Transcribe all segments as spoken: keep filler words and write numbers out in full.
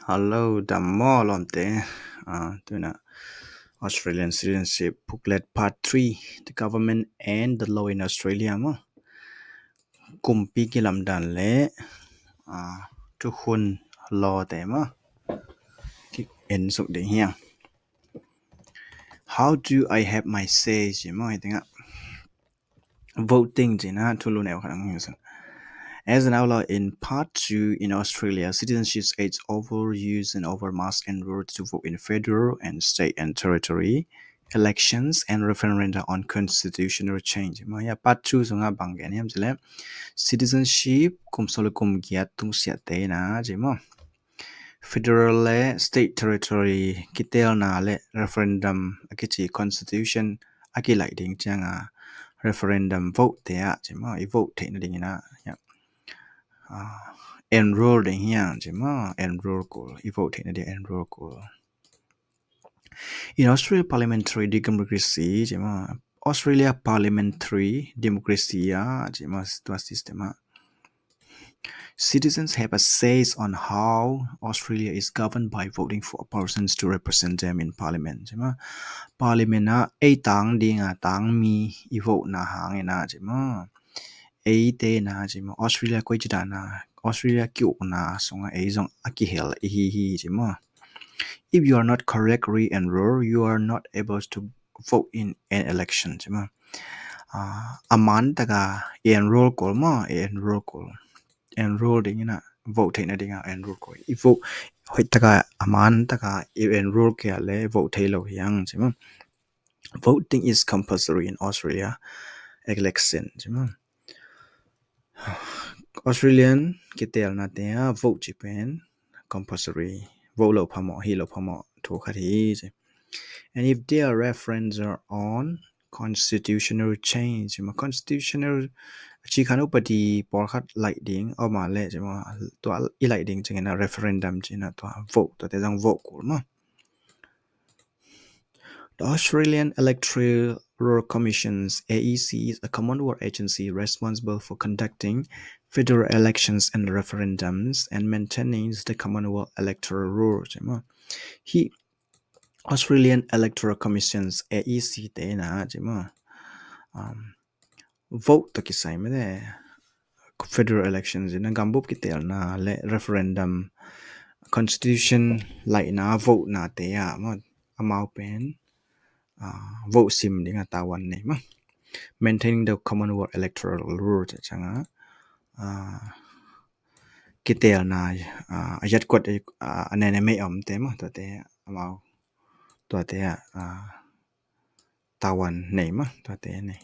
Hello, dam maw lawmte. Ah, tuna Australian Citizenship Booklet Part three, The Government and the Law in Australia maw. Kumpi kilamdan le, ah, thukhun lawte maw. Ki en suk ding hiang. How do I have my say? Ci maw, hi tengah. Voting cina thulu neu khat ang hiang. As an outlaw in part two in Australia, citizenship age over use and over must enroll to vote in federal and state and territory elections and referenda on constitutional change. Maya part two sunga bang gen hiam cile citizenship kum sawm le kum giat tung siate na ci maw. Federal le state territory kitelna le referendum a kici constitution a kilaih ding cianga referendum vote te ah ci maw i vote theihna dingina. Ah, enroll ding hiang ci maw enroll kul i vote theihna ding enroll kul. In Australia parliamentary democracy ci maw Australia parliamentary democracy ah ci maw tua system ah citizens have a say on how Australia is governed by voting for persons to represent them in parliament. Ci maw parliament ah ei tang dinga tang mi i vote na hangina ci maw ei te na ci maw Australia koi ci dana Australia kiukna sunga ei zong a kihel i hi hi ci maw. If you are not correct re-enroll, you are not able to vote in an election ci maw. Ah, a man taka enroll kul maw enroll kul enroll dingina vote theihna dinga enroll kul i vote hoih taka a man taka i enroll kia le vote thei lo hiang ci maw. Voting is compulsory in Australia election ci maw. Australian kitelna te ah vote ci pen compulsory vote lo phamawh hi lo phamawh thu khat hi ci. And if there are references on constitutional change ci maw constitutional ci khan upadi pawlkhat laih ding a om a le ci maw tua i laih ding cingina referendum cina tua vote tua te zong vote kul maw. The Australian Electoral Commission's A E C is a Commonwealth agency responsible for conducting federal elections and referendums and maintaining the Commonwealth electoral rules. Hi Australian Electoral Commission's A E C te na ci maw. Um, vote to kisai mede federal elections ina gambup kitelna le referendum constitution laihna vote na te ah maw amau pen ah, vote sim dinga tawan nei maw. Maintaining the Commonwealth electoral rule te canga ah, kitelna ah, a yat kuat ah, a nene mei om te maw tua te amau tua te ah, tawan nei maw tua te nei.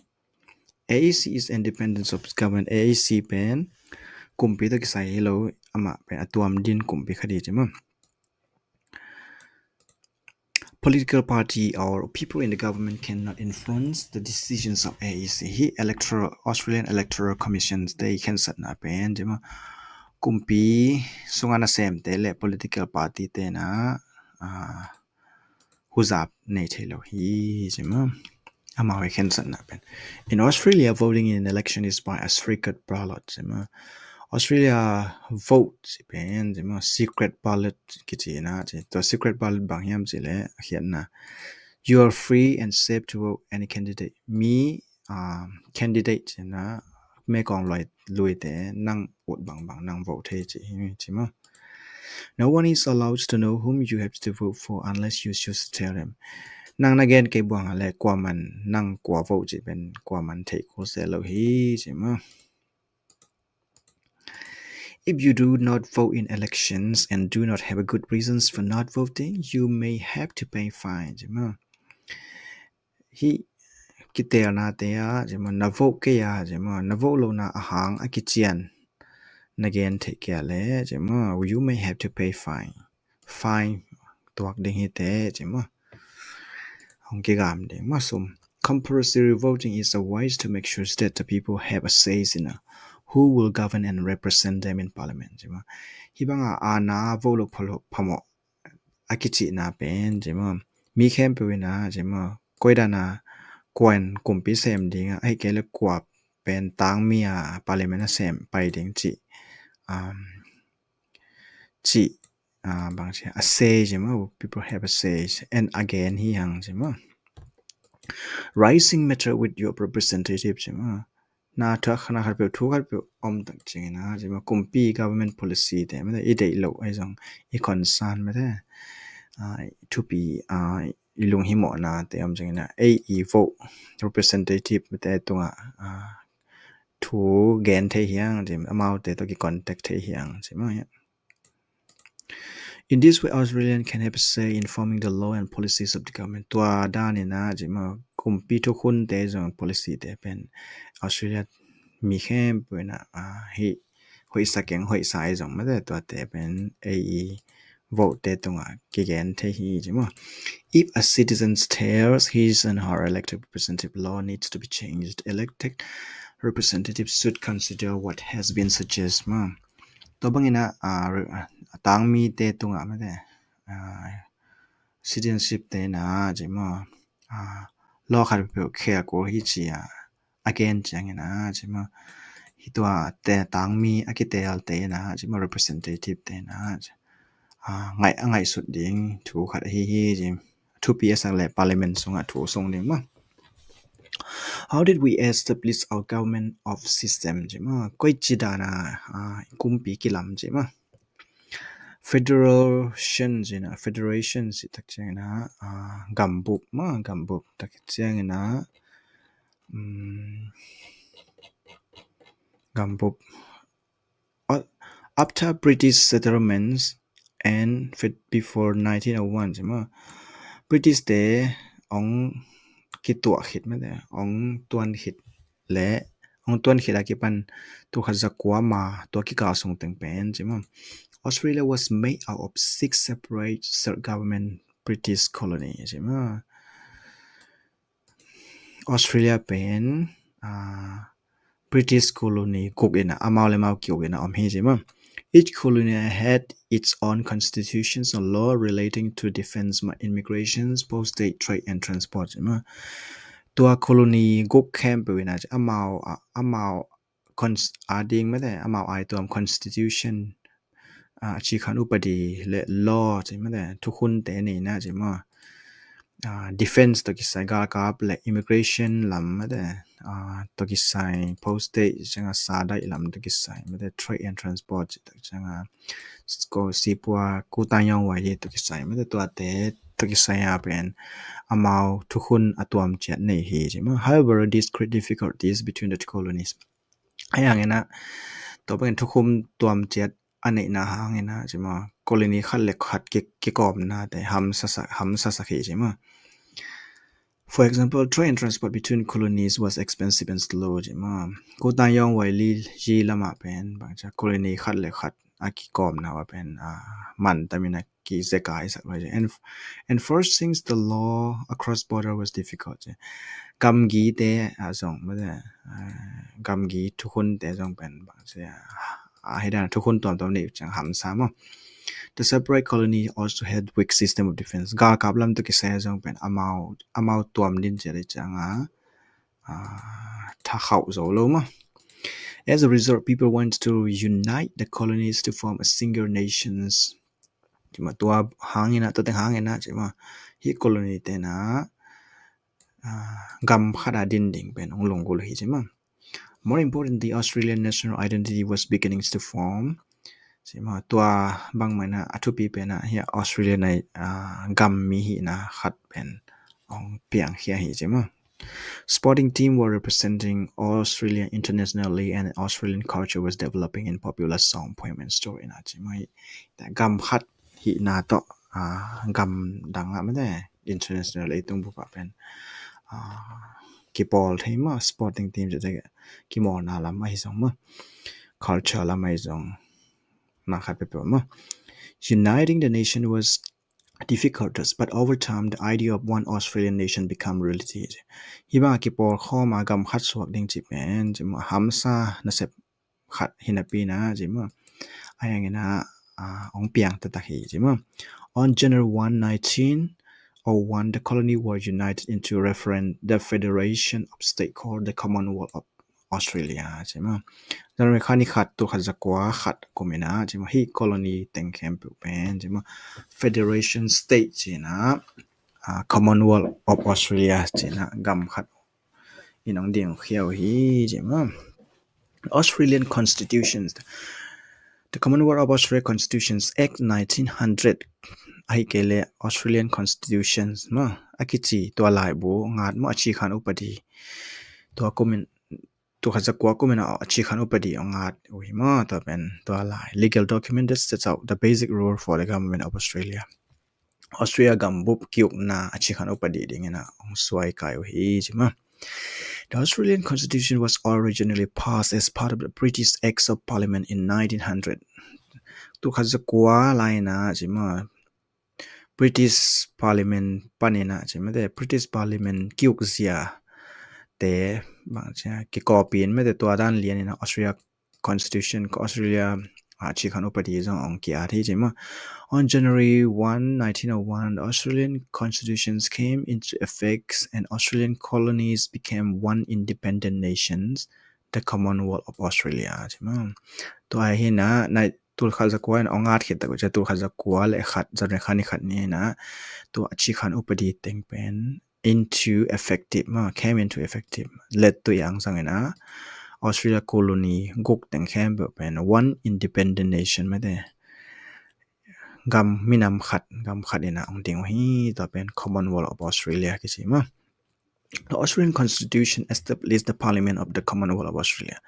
A E C is independent of government. A E C pen kumpi to kisai hi lo amah pen a tuam din kumpi khat hi ci maw. Political party or people in the government cannot influence the decisions of A E C. Hi electoral Australian Electoral Commission te i khensatna pen ci maw. Kumpi sunga na sem te le political party te na ah, huzap nei thei lo hi ci maw. Amau i khensatna pen. In Australia, voting in an election is by a secret ballot ci maw. Australia vote ci pen ci maw secret ballot kici na ci. Tua secret ballot bang hiam ci le a khiatna. You are free and safe to vote any candidate. Mi ah, candidate cina mekong lui luite nang ut bangbang nang vote thei ci hi ci maw. No one is allowed to know whom you have to vote for unless you choose to tell them. Nang na gen kei buang a le kuaman nang kua vote ci pen kuaman thei kul se lo hi ci maw. If you do not vote in elections and do not have a good reasons for not voting, you may have to pay fine ci maw. Hi kitelna te ah ci maw na vote kei ah ci maw na vote lona a hang a kician na gen theih kei ah le ci maw you may have to pay fine. Fine tuak ding hi te ci maw. Hong kigam ding maw sum. Compulsory voting is a ways to make sure that the people have a say in a who will govern and represent them in parliament ci maw. Hi banga ana vote lo phamawh a kicihna pen ci maw mi khempeuh ina ci maw koidana kuan kumpi sem dinga ahi kei le kua pen tangmi a parliament a sem pai ding cih um, cih uh, bang ci a say ci maw, people have a say, and again hi hang ci maw. Raising matter with your representative ci maw. Na thuak na khat peuh thu khat peuh om tak ciangin a ci maw, kumpi government policy te mate i deih loh ahi zong i concern mate, uh, thupi, uh, i lunghimawhna te om ciangin a ei i vote representative mate tungah, uh, thu gen thei hiang ci maw, amaute tawh ki contact thei hiang ci maw. In this way, Australian can have a say in forming the law and policies of the government. Tua dan in a ci maw, kumpi thukhun te zong policy te pen Australia mi khempeuh in a, ah, hi hoih sa keng hoih sa ahi zong mate tuate pen ei i vote te tungah kigen thei hi ci maw. If a citizen tells his and her elected representative law needs to be changed, elected representatives should consider what has been suggested maw. Tua bangin a, ah, re-, ah, tangmi te tungah mate, ah, citizenship te na ci maw, ah, law khat peuh khel kul hi ci a, again ciangin a ci maw, hi tua te tangmi a kitel te na ci maw, representative te na ci, ah, ngaih, a ngaihsut ding thu khat ahi hi ci. Thupi a sak le parliament sungah thu sung ding maw. How did we establish our government of system ci maw? Koi ci dan a, ah, kumpi kilam ci maw. Federation ci na, federation ci tak ciangin a, ah, gambup maw, gambup tak ciangin a, um, gambup. Uh, after British settlements and fe-, before nineteen oh one ci maw, British te ong kituah khit mate, ong tuan khit le, ong tuan khit a kipan tul khat za kua ma tua kikal sung teng pen ci maw, Australia was made out of six separate self-government British colony ci maw. Australia pen, ah, British colony guk in a, amau le amau kiguk in a om hi ci maw. Each colony had its own constitutions and law relating to defense, immigration, postage, trade and transport ci maw. Tua colony guk khempeuh in a ci, amau, ah, amau cons-, a ding mate, amau ai tuam constitution, ah, ci khan upadi le law ci mate, thukhun te nei na ci maw. Ah, defense tawh kisai, galkap le immigration lam mate, ah, tawh kisai, postage ciang a, sadaih lam tawh kisai mate, trade and transport ci tak ciang a, ko sipua, kutang yawng wai hi tawh kisai mate, tuate tawh kisai a pen amau thukhun a tuam ciat nei hi ci maw. However, this create difficulties between the colonies. Ahi hangin a, tua bangin thukhun tuam ciat a neihna hangin a ci maw, colony khat le khat ki, kikawmna te hamsa sak, hamsa sak hi ci maw. For example, train transport between colonies was expensive and slow ci maw. Kutang yawng wai li yi lamah pen bang ci a, colony khat le khat a kikawmna ah pen, ah, man tamin a kizekai sak lo hi ci. And, and enforcing the law across border was difficult ci. Gamgi te ah zong mate, ah, gamgi thukhun te zong pen bang ci a, ah, hi dan thukhun tuamtuam nei ciang hamsa maw. The separate colony also had weak system of defense. Galkap lam tawh kisai zong pen amau, amau tuam din ciat hi ciang a, ah, thakhauh zo lo maw. As a result, people want to unite the colonies to form a single nations. Ci maw, tua hangin a, tua teng hangin a ci maw, hih colony te na, ah, gam khat a din ding pen ong lunggulh hi ci maw. More importantly, Australian national identity was beginning to form. Ci maw, tua bangmah in a, a thupi pen a, hih Australian a, ah, gam mi hihna khat pen ong piangkhia hi ci maw. Sporting team were representing Australia internationally and Australian culture was developing in popular song, poem and story na ci maw. Gam khat hihna tawh, ah, gam dang ah mate, international ei tung bup ah pen, ah, kipawl thei maw, sporting team ci te kimawlna lam ahi zong maw, culture lam ahi zong, na khat peuhpeuh maw. Uniting the nation was difficult, but over time the idea of one Australian nation become reality. Hih bang a kipawlkhawm a gam khat suak ding ci pen ci maw, hamsa nasep khat hi napi in a ci maw, ahi hangin a, ah, ong piang taktak hi ci maw. On January one, nineteen oh one, the colony were united into referen-, the Federation of State called the Commonwealth of Australia ci maw. January kha ni khat, tul khat za kua khat kum in ah ci maw, hih colony teng khempeuh pen ci maw, Federation State ci in ah, ah, Commonwealth of Australia ci in ah gam khat in hong dingkhia uh hi ci maw. Australian Constitutions. The Commonwealth of Australia Constitutions Act nineteen hundred, ahih kei leh Australian Constitutions maw a kici tua laibu ngat maw, a cikhan upadi. Tua kum in, tul khat za kua kum in ah a cikhan upadi hong ngat uh hi maw. Tua pen tua lai legal document that sets out the basic rule for the government of Australia. Australia gambup ki-ukna a cikhan upadi ding in ah hong suai kai uh hi ci maw. The Australian Constitution was originally passed as part of the British Acts of Parliament in nineteen hundred. Tul khat za kua lai in ah ci maw, British Parliament pan in ah ci maw, te British Parliament ki-ukzia te bang ci a, kikawpin maw, te tua dan lian in ah Australia Constitution, Australia, ah, cikhan upadi zong hong ki-at hi ci maw. On January one, nineteen oh one, the Australian Constitutions came into effect and Australian colonies became one independent nations, the Commonwealth of Australia ci maw. Tua hi in ah, nai tul khat za kua in hong ngat khit tak uh ci a, tul khat za kua le khat, January kha ni khat ni in ah tua a cikhan upadi teng pen into effective maw, came into effective. Let tui ang zang in ah Australia colony guk teng khempeuh pen one independent nation maw, te gam minam khat, gam khat in ah hong ding uh hi. Tua pen Commonwealth of Australia kici maw. The Australian Constitution established the Parliament of the Commonwealth of Australia.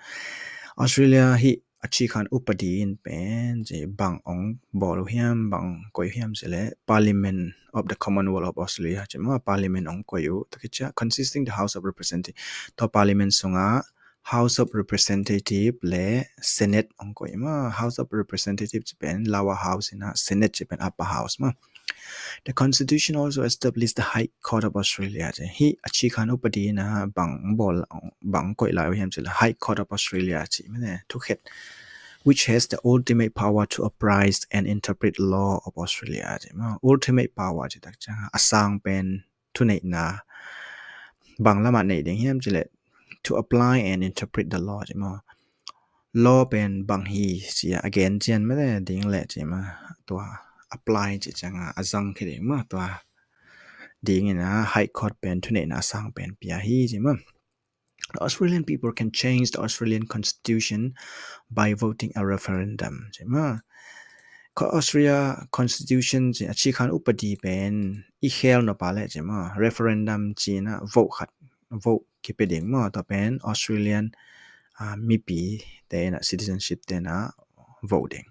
Australia hih a cikhan upadi in pen ci bang hong bawl uh hiam, bang koih uh hiam ci leh Parliament of the Commonwealth of Australia ci maw, Parliament hong koih uh. Tua kici a consisting the House of Representative. Tua Parliament sungah House of Representative le Senate hong koih maw. House of Representative ci pen Lower House in ah, Senate ci pen Upper House maw. The Constitution also established the High Court of Australia ci. Hih a cikhan upadi in ah bang bawl, bang koih lai uh hiam ci leh High Court of Australia ci maw, te thukhen, which has the ultimate power to apprise and interpret law of Australia ci maw. Ultimate power ci tak ciang a sang pen thuneihna bang lamah nei ding hiam ci leh to apply and interpret the law ci maw. Law pen bang hi ci a, a gen cian maw, te ding leh ci maw, tua apply ci ciang a, a zang khia ding maw, tua ding in ah High Court pen thuneihna a sang pen pia hi ci maw. The Australian people can change the Australian Constitution by voting a referendum ci maw. Ko Australia Constitution ci a cikhan upadi pen i khel nop a leh ci maw, referendum ci in ah vote khat, vote kipia ding maw. Tua pen Australian, ah, mipi te in ah, citizenship te in ah vote ding.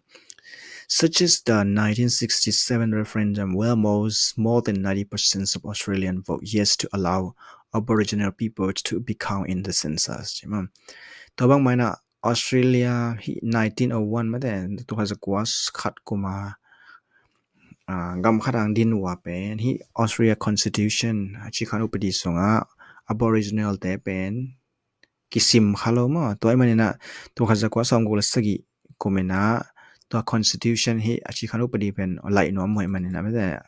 Such as the nineteen sixty-seven referendum, where most, more than ninety percent of Australian vote yes to allow Aboriginal people to be count in the census ci maw. Tua bang mah in ah Australia hih nineteen oh one maw, te tul khat za kua khat kum a, ah, gam khat a hong din uh a pen hih Australia Constitution a cikhan upadi sungah Aboriginal te pen kisim kha lo maw. Tua ahih manin ah tul khat za kua sawmguk le sagih kum in ah tua Constitution hih a cikhan upadi pen laih nuam uh ahih manin ah maw, te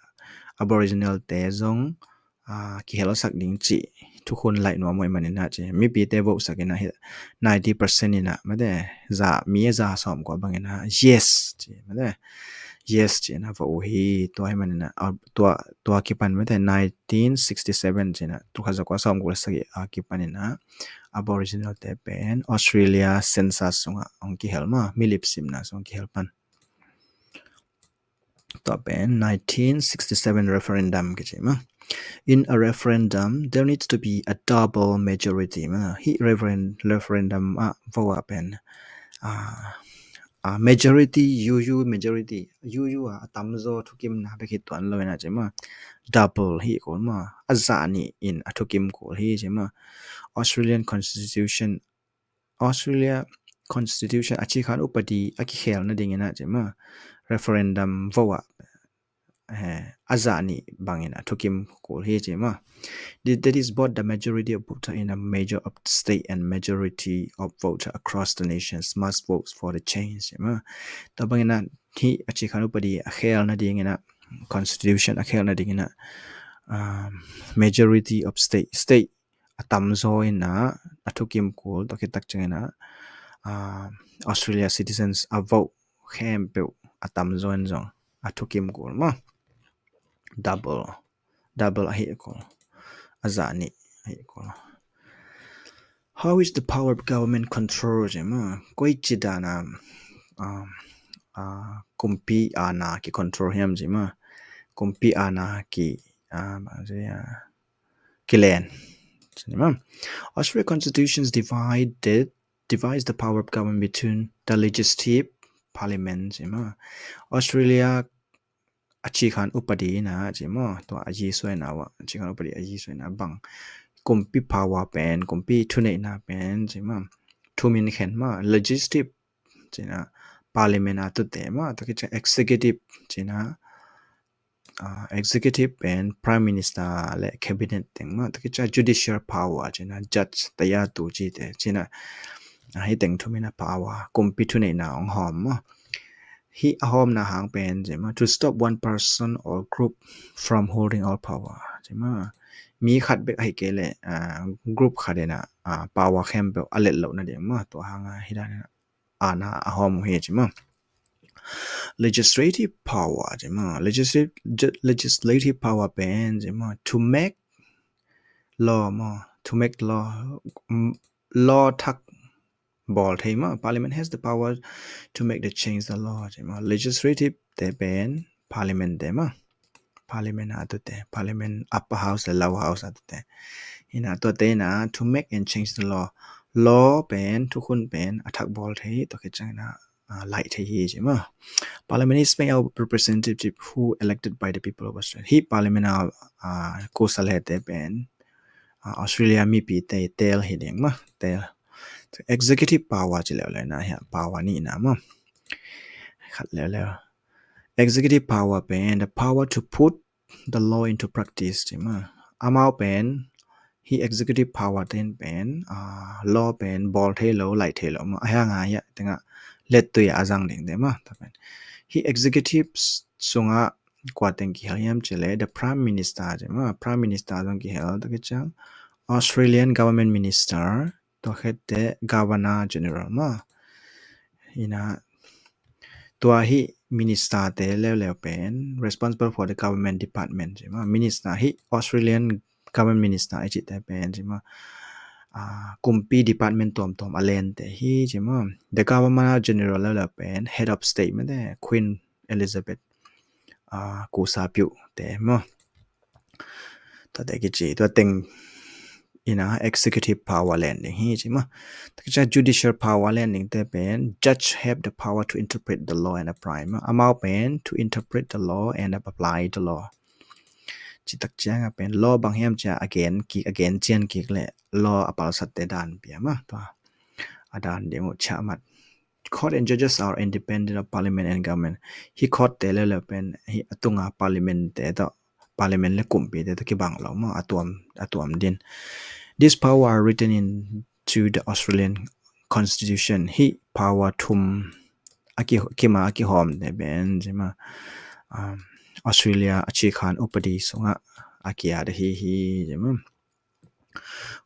Aboriginal te zong, ah, kihel sak ding cih thukhun laih nuam uh ahih manin ah ci, mipite vote sak in ah hih ninety percent in ah maw, te za, mi a za sawmkua bang in ah yes ci maw, te yes ci in ah vote uh hi. Tua ahih manin ah, ah, tua, tua kipan maw, te nineteen sixty-seven ci in ah, tul khat za kua sawmguk le sagih a kipan in ah Aboriginal te pen Australia census sungah hong kihel maw, milip simna sungah kihel pan. Tua pen nineteen sixty-seven referendum kici maw. In a referendum, there needs to be a double majority maw. Hih referen-, referendum ah vote ah pen, ah, ah, majority, U U majority, U U ah a tamzaw thukimna bek hi tuan lo in ah ci maw. Double hi kul maw. A zah nih in a thukim kul hi ci maw. Australian Constitution, Australia Constitution a cikhan upadi a kikhel nading in ah ci maw, referendum vote ah, eh, a zah nih bang in ah thukim kul hi ci maw. That, that is both the majority of voter in a major of state and majority of voter across the nations must vote for the change ci maw. Tua bang in ah hih a cikhan upadi a khel nading in ah, Constitution a khel nading in ah, um, majority of state, state a tamzaw in a, a thukim kul, tua khit tak ciangin a, ah, Australia citizens a vote khempeuh a tamzaw in zong a thukim kul maw. Double, double ahi kul. A za nih ahi kul. How is the power of government control, ci maw? Koi ci dan a, um, uh, kumpi aana ki control hiam, ci maw? Kumpi aana ki, uh, bang ci, uh, kilen, ci maw? Australia constitutions divided, divides the power of government between the legislative, parliament, ci maw? Australia a cikhan upadi na, ci maw? Tua a yi suai na uh a, a cikhan upadi a yi suai na bang, kumpi power pen, kumpi thuneihna pen, ci maw? Thum in khen maw? Legislative, ci na, parliament a tute maw? Tua khit ciang executive, ci na, ah, executive pen prime minister le cabinet teng maw? Tua khit ciang judicial power, ci na, judge, taya tu cite, ci na, ah, hih teng thum in a power, kumpi thuneihna hong hawm maw? Hih a hawmna hang pen, ci maw, to stop one person or group from holding all power, ci maw. Mi khat bek ahi kei leh, ah, group khat in a, ah, power khempeuh a let lohna ding maw. Tua hang a hih dan in a aana a hawm uh hi, ci maw. Legislative power, ci maw. Legislative, legislative power pen, ci maw, to make law maw, to make law, mm, law thak bawl thei maw. Parliament has the power to make the change the law, ci maw. Legislative te pen parliament te maw. Parliament a tute, parliament, upper house le lower house a tute. Hi na, tuate in a to make and change the law. Law pen, thukhun pen a thak bawl thei, tua khit ciang in a, ah, laih thei hi, ci maw. Parliament is made of representative who elected by the people of Australia. Hih parliament a, ah, kusa lete pen, ah, Australia mipite teel hi ding maw, teel. Executive power ci leuleu na, hih power nihna maw. Khat leuleu. Executive power pen, the power to put the law into practice, ci maw. Amau pen, hih executive power ten pen, ah, law pen bawl thei lo, laih thei lo maw. A hang a hia tengah lettui a zang ding te maw. Tua pen hih executive sungah kua teng kihel hiam ci leh, the prime minister, ci maw. Prime minister zong kihel, tua khit ciang Australian government minister, tua khit teh governor general maw. Hi na, tua hih minister te leuleu pen responsible for the government department, ci maw. Minister, hih Australian government minister i cihte pen, ci maw, ah, kumpi department tuamtuam a lente hi, ci maw. The governor general leuleu pen head of state mate, Queen Elizabeth, ah, kusa piuh te maw. Tuate kici, tua teng in a executive power len ding hi, ci maw. Tua khit ciang judicial power len ding te pen, judge have the power to interpret the law and apply maw. Amau pen to interpret the law and apply the law. Ci tak ciang a pen law bang hiam ci a a gen kik, a gen cian kik leh law a palsat te dan pia maw. Tua a dan ding uh ciah mat. Court and judges are independent of parliament and government. Hih court te leuleu pen hih a tunga parliament te tawh, parliament le kumpi te tawh kibang lo maw, a tuam, a tuam din. This power are written into the Australian constitution. Hih power thum a ki, kima a kihawm te pen, ci maw, um, Australia a cikhan upadi sungah a ki-at hi hi, ci maw.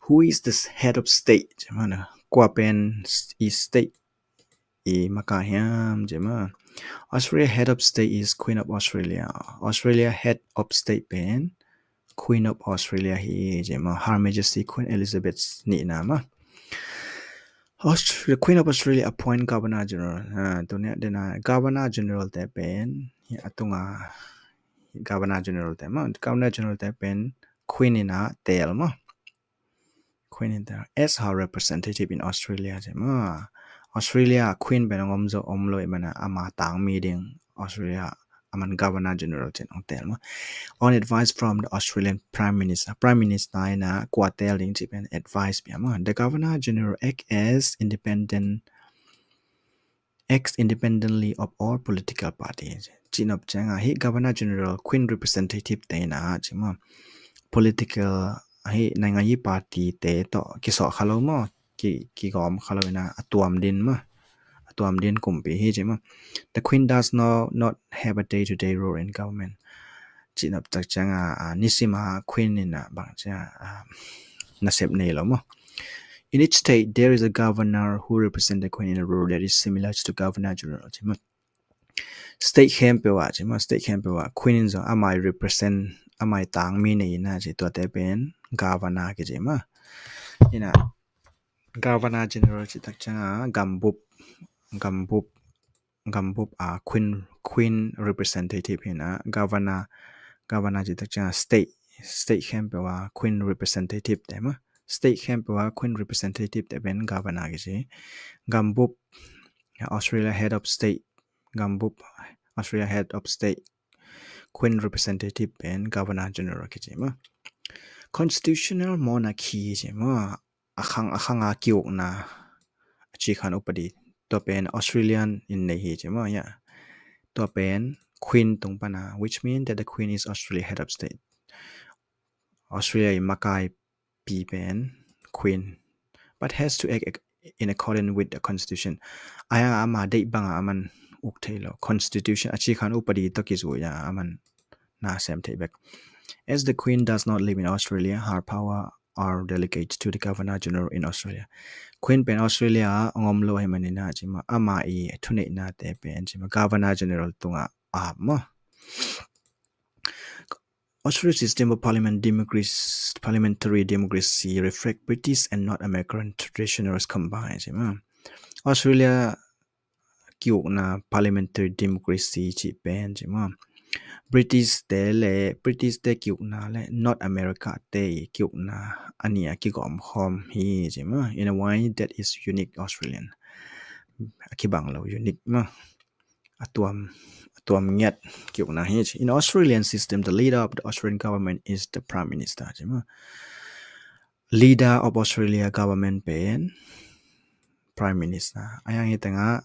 Who is the head of state, ci maw na? Kua pen i state i maka hiam, ci maw. Australia head of state is Queen of Australia. Australia head of state pen Queen of Australia hi, ci maw. Her Majesty Queen Elizabeth nihna maw. Australia, Queen of Australia appoint Governor General. Ha, tua nih dena Governor General te pen, hi a tunga Governor General te maw. Governor General te pen Queen in a teel maw. Queen in a teel as her representative in Australia, ci maw. Australia Queen pen hong om zo om lo i mana ama tang mi ding Australia, aman Governor General cin hong teel maw. On advice from the Australian Prime Minister. Prime Minister in a kua teel ding ci pen advice pia maw. The Governor General act as independent, acts independently of all political parties. Ci nop ciang a hih Governor General Queen representative te in a, ci maw, political, hih naingan yi party te tawh kisawh kha lo maw, ki, kigawm kha lo in a, a tuam din maw, a tuam din kumpi hi, ci maw. The Queen does not, not have a day-to-day role in government. Ci nop tak ciang a, a, nisim a Queen in a bang ci a, a, nasep nei lo maw. In each state, there is a governor who represents the queen in a role that is similar to the governor general, ci maw. State khempeuh ah, ci maw, state khempeuh ah queen in zong ama i represent, ama i tangmi nei ina, ci, tuate pen governor kici maw. Ina, governor general cih tak ciangin gambup, gambup, gambup a queen, queen representative hi a, governor, governor cih tak ciangin state, state khempeuh a queen representative te maw. State khempeuh a queen representative te pen governor kici. Gambup, Australia head of state, gambup, Australia head of state, queen representative pen governor general kici maw. Constitutional monarchy ci maw, a khang, a khang a ki-ukna, a ci khan upadi, tua pen Australian in nei hi ci maw, ya. Tua pen queen tung pana, which means that the queen is Australia head of state. Australia i makaipi pen queen, but has to act in accordance with the constitution. Aya ama deih banga aman uk thei lo. Constitution, a ci khan upadi tawh kizui a aman na sem thei bek. As the queen does not live in Australia, her power are delegated to the governor general in Australia. Queen pen Australia a ngom lo ahi manina ci maw, ama i thuneihna te pen ci maw, governor general tunga ap maw. Australia system of parliament democracy, parliamentary democracy reflect British and North American traditions combined ci maw. Australia ki-ukna parliamentary democracy cih pen ci maw, British te le, British te ki-ukna le North America te ki-ukna a nih a kigawm khawm hi ci maw. In a way that is unique Australian. A kibang lo, unique maw. A tuam, a tuam ngiat ki-ukna hi ci. In Australian system, the leader of the Australian government is the prime minister ci maw. Leader of Australia government pen prime minister. A yang hi tengah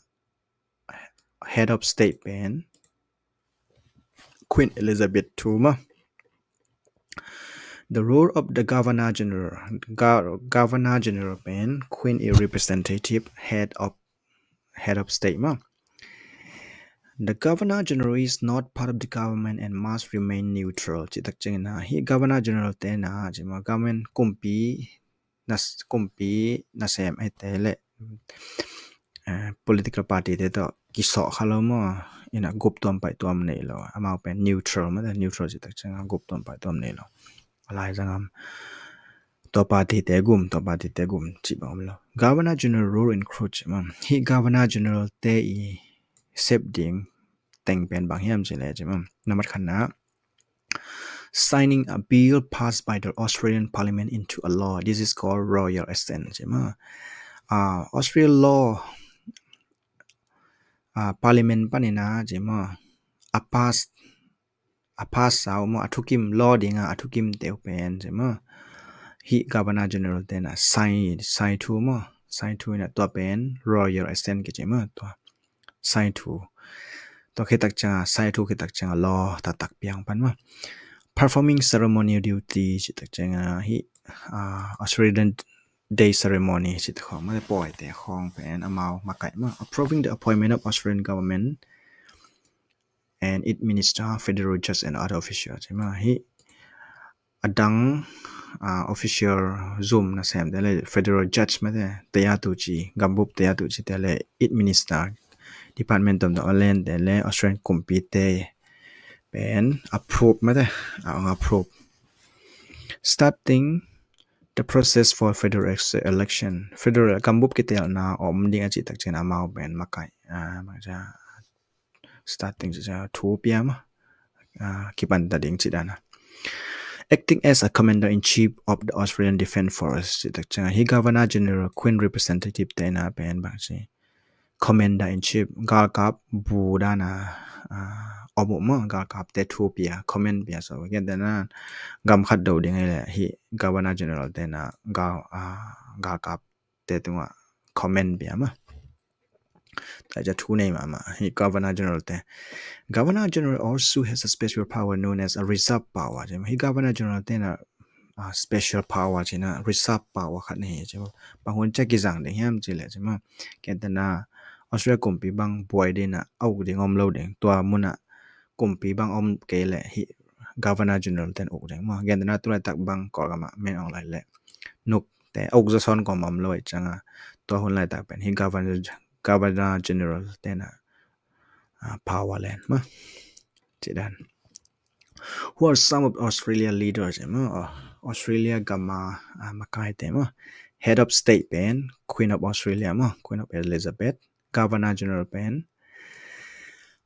head of state pen Queen Elizabeth two maw. The role of the governor general, governor general pen queen i representative head of, head of state maw. The governor general is not part of the government and must remain neutral. Ci tak ciangin a, hi governor general te na ci maw, government kumpi na, kumpi nasem ai te le political party te tawh kisawh kha lo maw. Ina gup tuam paih tuam nei lo, amau pen neutral maw, neutral ci tak ciangin gup tuam paih tuam nei lo. A lai zangam tua party te gum, tua party te gum ci bang om lo. Governor general role includes ci maw. Hi governor general te i sep ding teng pen bang hiam ci le ci maw, na mat khatna, signing a bill passed by the Australian Parliament into a law. This is called royal assent ci maw. Australian law, Parliament panin a ci maw, a pass, a pass sau maw, a thukim, law dinga a thukim teu pen ci maw, hi governor general te na sign, sign thu maw, sign thu ina tua pen royal assent kici maw. Tua sign thu, tua khit tak ciangin, sign thu khit tak ciangin law taktak piang pan maw. Performing ceremonial duty ci tak ciangin hi Australian Day ceremony ci tak khawng maw, pawi te khawng pen amau makaih maw. Approving the appointment of Australian government and its minister, federal judge and other officials ci maw. Hi a dang official zum nasem te le federal judge mate, tayatu ci, gambup tayatu ci te le its minister, department tuamtuam a len te le Australian kumpi te pen approve mate, a ong approve. Starting the process for federal election, federal gambup kitelna om ding a ci tak ciangin amau pen makaih, starting ci ciang thu pia maw, kipanta ding ci dana. Acting as a commander in chief of the Australian Defence Force ci tak ciangin hi governor general, queen representative te na pen bang ci, commander in chief, galkap bu dana om uh maw, galkap te thu pia, command pia, so gentehna gam khat do ding le hi governor general te na gal, galkap te tungah command pia maw. Tua ciang thu nei mahmah hi governor general te. Governor general also has a special power known as a reserve power ci maw. Hi governor general te na special power ci na reserve power khat nei hi ci maw. Bang hun ciang kizang ding hiam ci le ci maw, gentehna Australia kumpi bang buai ding a uk ding om lo ding, tua mun ah kumpi bang om kei le hi governor general ten uk ding maw. Gentehna tulaitak bang Kawlgam ah men ong lai le Nukte, a uk zaw sawn kawm om lo ahih ciangin, tua hun laitak pen hih Governor, Governor General te na, ah, power len mah. Cih dan. Who are some of Australia leaders, eh, maw? Oh, Australia gam a, ah, makaite maw. Head of State pen Queen of Australia maw, Queen of Elizabeth. Governor General pen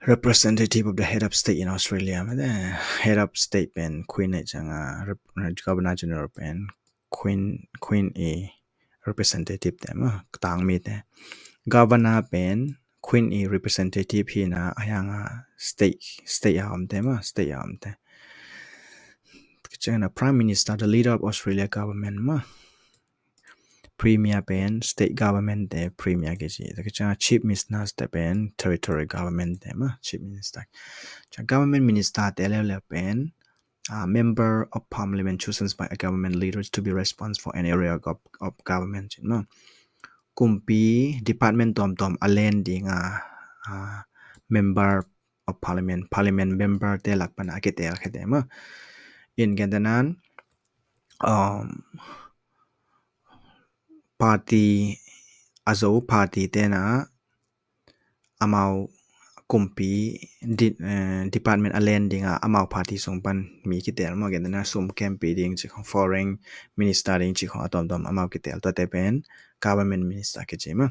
representative of the head of state in Australia. Mate, head of state pen Queen ahih ciangin, rep-, Governor General pen Queen, Queen i representative te maw, tangmite. Governor pen Queen i representative hi a, a hiang a state, state a omte maw, state a omte. Ka ciang a Prime Minister, the leader of Australia government maw. Premier pen state government te Premier kici. Ka ciang a Chief Minister te pen territory government te maw, Chief Minister. Ciang government minister te leuleu pen, ah, Member of Parliament chosen by a government leaders to be responsible for an area of, of government, ci maw. Kumpi department tuamtuam a len ding a, ah, Member of Parliament, Parliament member te lak pan a kitel khete maw. In gentehna in, um, party, a zo party te na amau kumpi di-, eh, department a len ding a amau party sung pan mi kitel maw, gentehna sum kempi ding ci khong, foreign minister ding ci khong, a tuamtuam amau kitel, tuate pen government minister kici maw.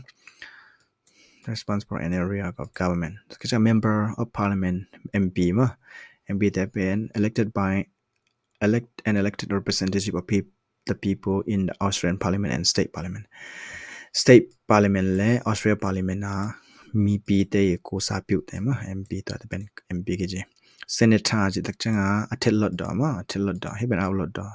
Responsible an area of government. Ka ciang member of parliament, M P maw. M P te pen elected by, elect, an elected representative of peop-, the people in the Australian Parliament and State Parliament. State Parliament le Australia Parliament a mipite i kusa piuhte maw, M P tuate pen M P kici. Senator cih tak ciang a, a thet lotdaw maw, a thet lotdaw, hih pen out lotdaw,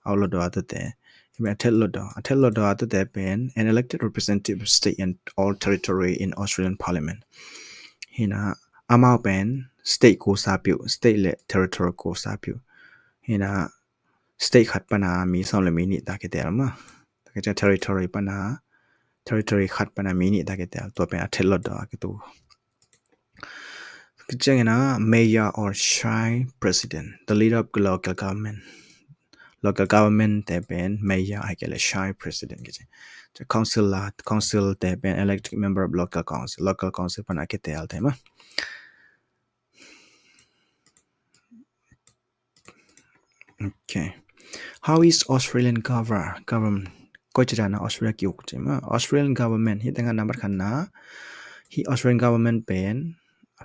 out lotdaw a tuate. Hih pen a thet lotdaw, a thet lotdaw a tuate pen an elected representative of state and all territory in Australian Parliament. Hi a, amau pen state kusa piuh, state le territory kusa piuh. Hi a, state khat pan a mi sawm le mi nih ta kitel maw. Ka ciang territory pan a, territory khat pan a mi nih ta kitel, tua pen a thet lotdaw a kitu. Ka ciangin a mayor or shire president, the leader of local government. Local government te pen mayor ahih kei leh shire president kici. Ciang council la, council te pen elected member of local council, local council pan a kitel te maw. Okay. How is Australian govern-, government? Koi ci dan a Australia ki-uk ci maw. Australian government, hih tengah number khatna, hih Australian government pen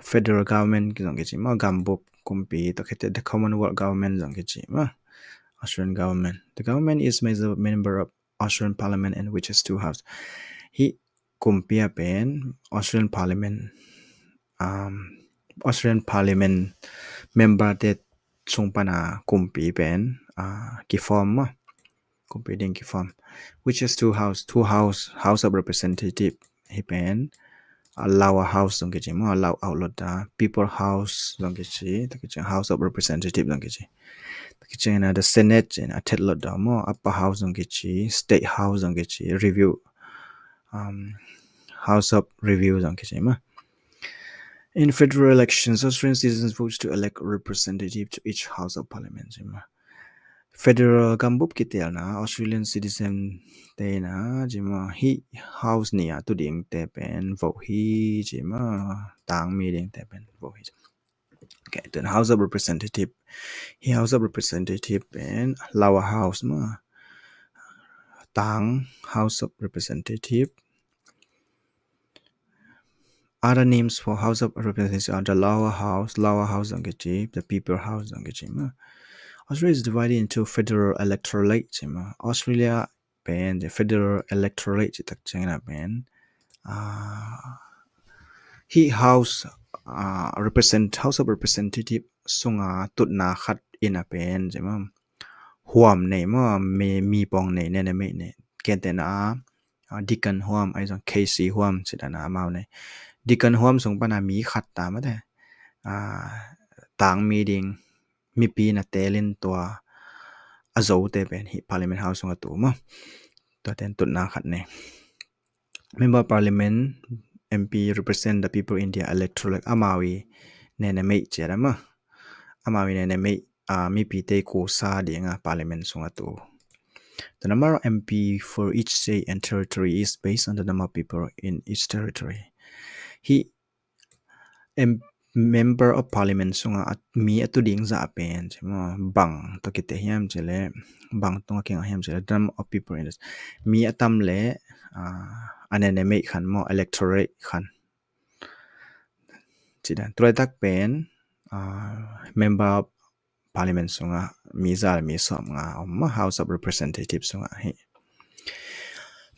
federal government zong kici maw, gambup kumpi, tua khit teh the Commonwealth government zong kici maw. Australian government. The government is major member of Australian Parliament and which has two house. Hih kumpi a pen Australian Parliament, um, Australian Parliament member te sung pan a kumpi pen, ah, kiform maw. Kumpi ding kiform. Which has two house, two house, House of Representative hih pen, a lower house zong kici maw, a lower out lotdaw, People House zong kici, tua khit ciang House of Representative zong kici. Tua khit ciang a the Senate ci a thet lotdaw maw, Upper House zong kici, State House zong kici, Review, um, House of Review zong kici maw. In federal elections, Australian citizens vote to elect representative to each House of Parliament ci maw. Federal gambup kitelna, Australian citizen te na, ci maw, hih house nih a tu dingte pen vote hi, ci maw, tangmi dingte pen vote hi. Okay, then House of Representative. Hih House of Representative pen lower house maw. Tang House of Representative. Other names for House of Representatives are the Lower House, Lower House zong kici, the People House zong kici maw. Australia is divided into federal electorate ci maw. Australia pen the federal electorate cih tak ciangin a pen, ah, hih house, ah, represent, House of Representative sung a tutna khat in a pen ci maw. Huam nei maw, mi, mi pawng nei, nei, nei, nei. Gentehna a, ah, Deakin Huam, ahi zong Casey Huam ci dan a amau nei. Deakin Huam sung pan a mi khat ta mate. Ah, tangmi ding, mipi na tel in tua a zote pen hih Parliament House sung a tu maw. Tua ten tutna khat nei. Member of Parliament, M P represent the people in their electorate. Amau i nei, nei, nei ci a maw. Amau i nei, nei, nei, ah, mipite kusa ding a Parliament sung a tu. The number of M P for each state and territory is based on the number of people in each territory. Hih em- Member of Parliament sungah a- mi a tu ding zah pen ci maw, bang tawh kite hiam ci leh, bang tungah kingah hiam ci leh, the number of people in the, mi a tam leh, uh, a nene meih khan maw, electorate khan. Ci dan. Tua laitak pen, uh, Member of Parliament sungah mi za le mi sawm nga om maw, House of Representatives sungah hi.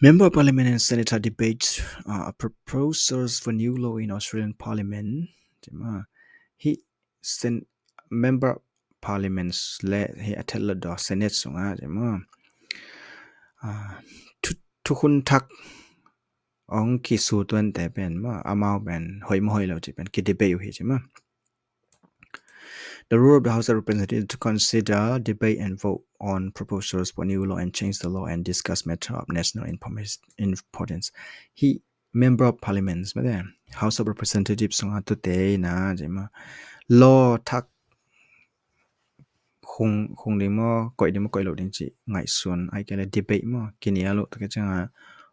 Member of Parliament and Senator debates, uh, proposals for new law in Australian Parliament. Ci maw, hih sen- Member of Parliament le hih a theih lotdaw Senate sungah ci maw, uh, thu- thukhun thak hong kisut tuan te pen maw, amau pen hoih maw hoih lo ci pen ki debate uh hi ci maw. The role of the House of Representatives to consider, debate and vote on proposals for new law and change the law and discuss matter of national informa- importance. Hih Member of Parliament maw te, House of Representatives sungah tute na ci maw, law thak khung, khung ding maw, koih ding maw, koih lo ding ci ngaihsun, ai ke le debate maw, kinial uh, tua ke ciangah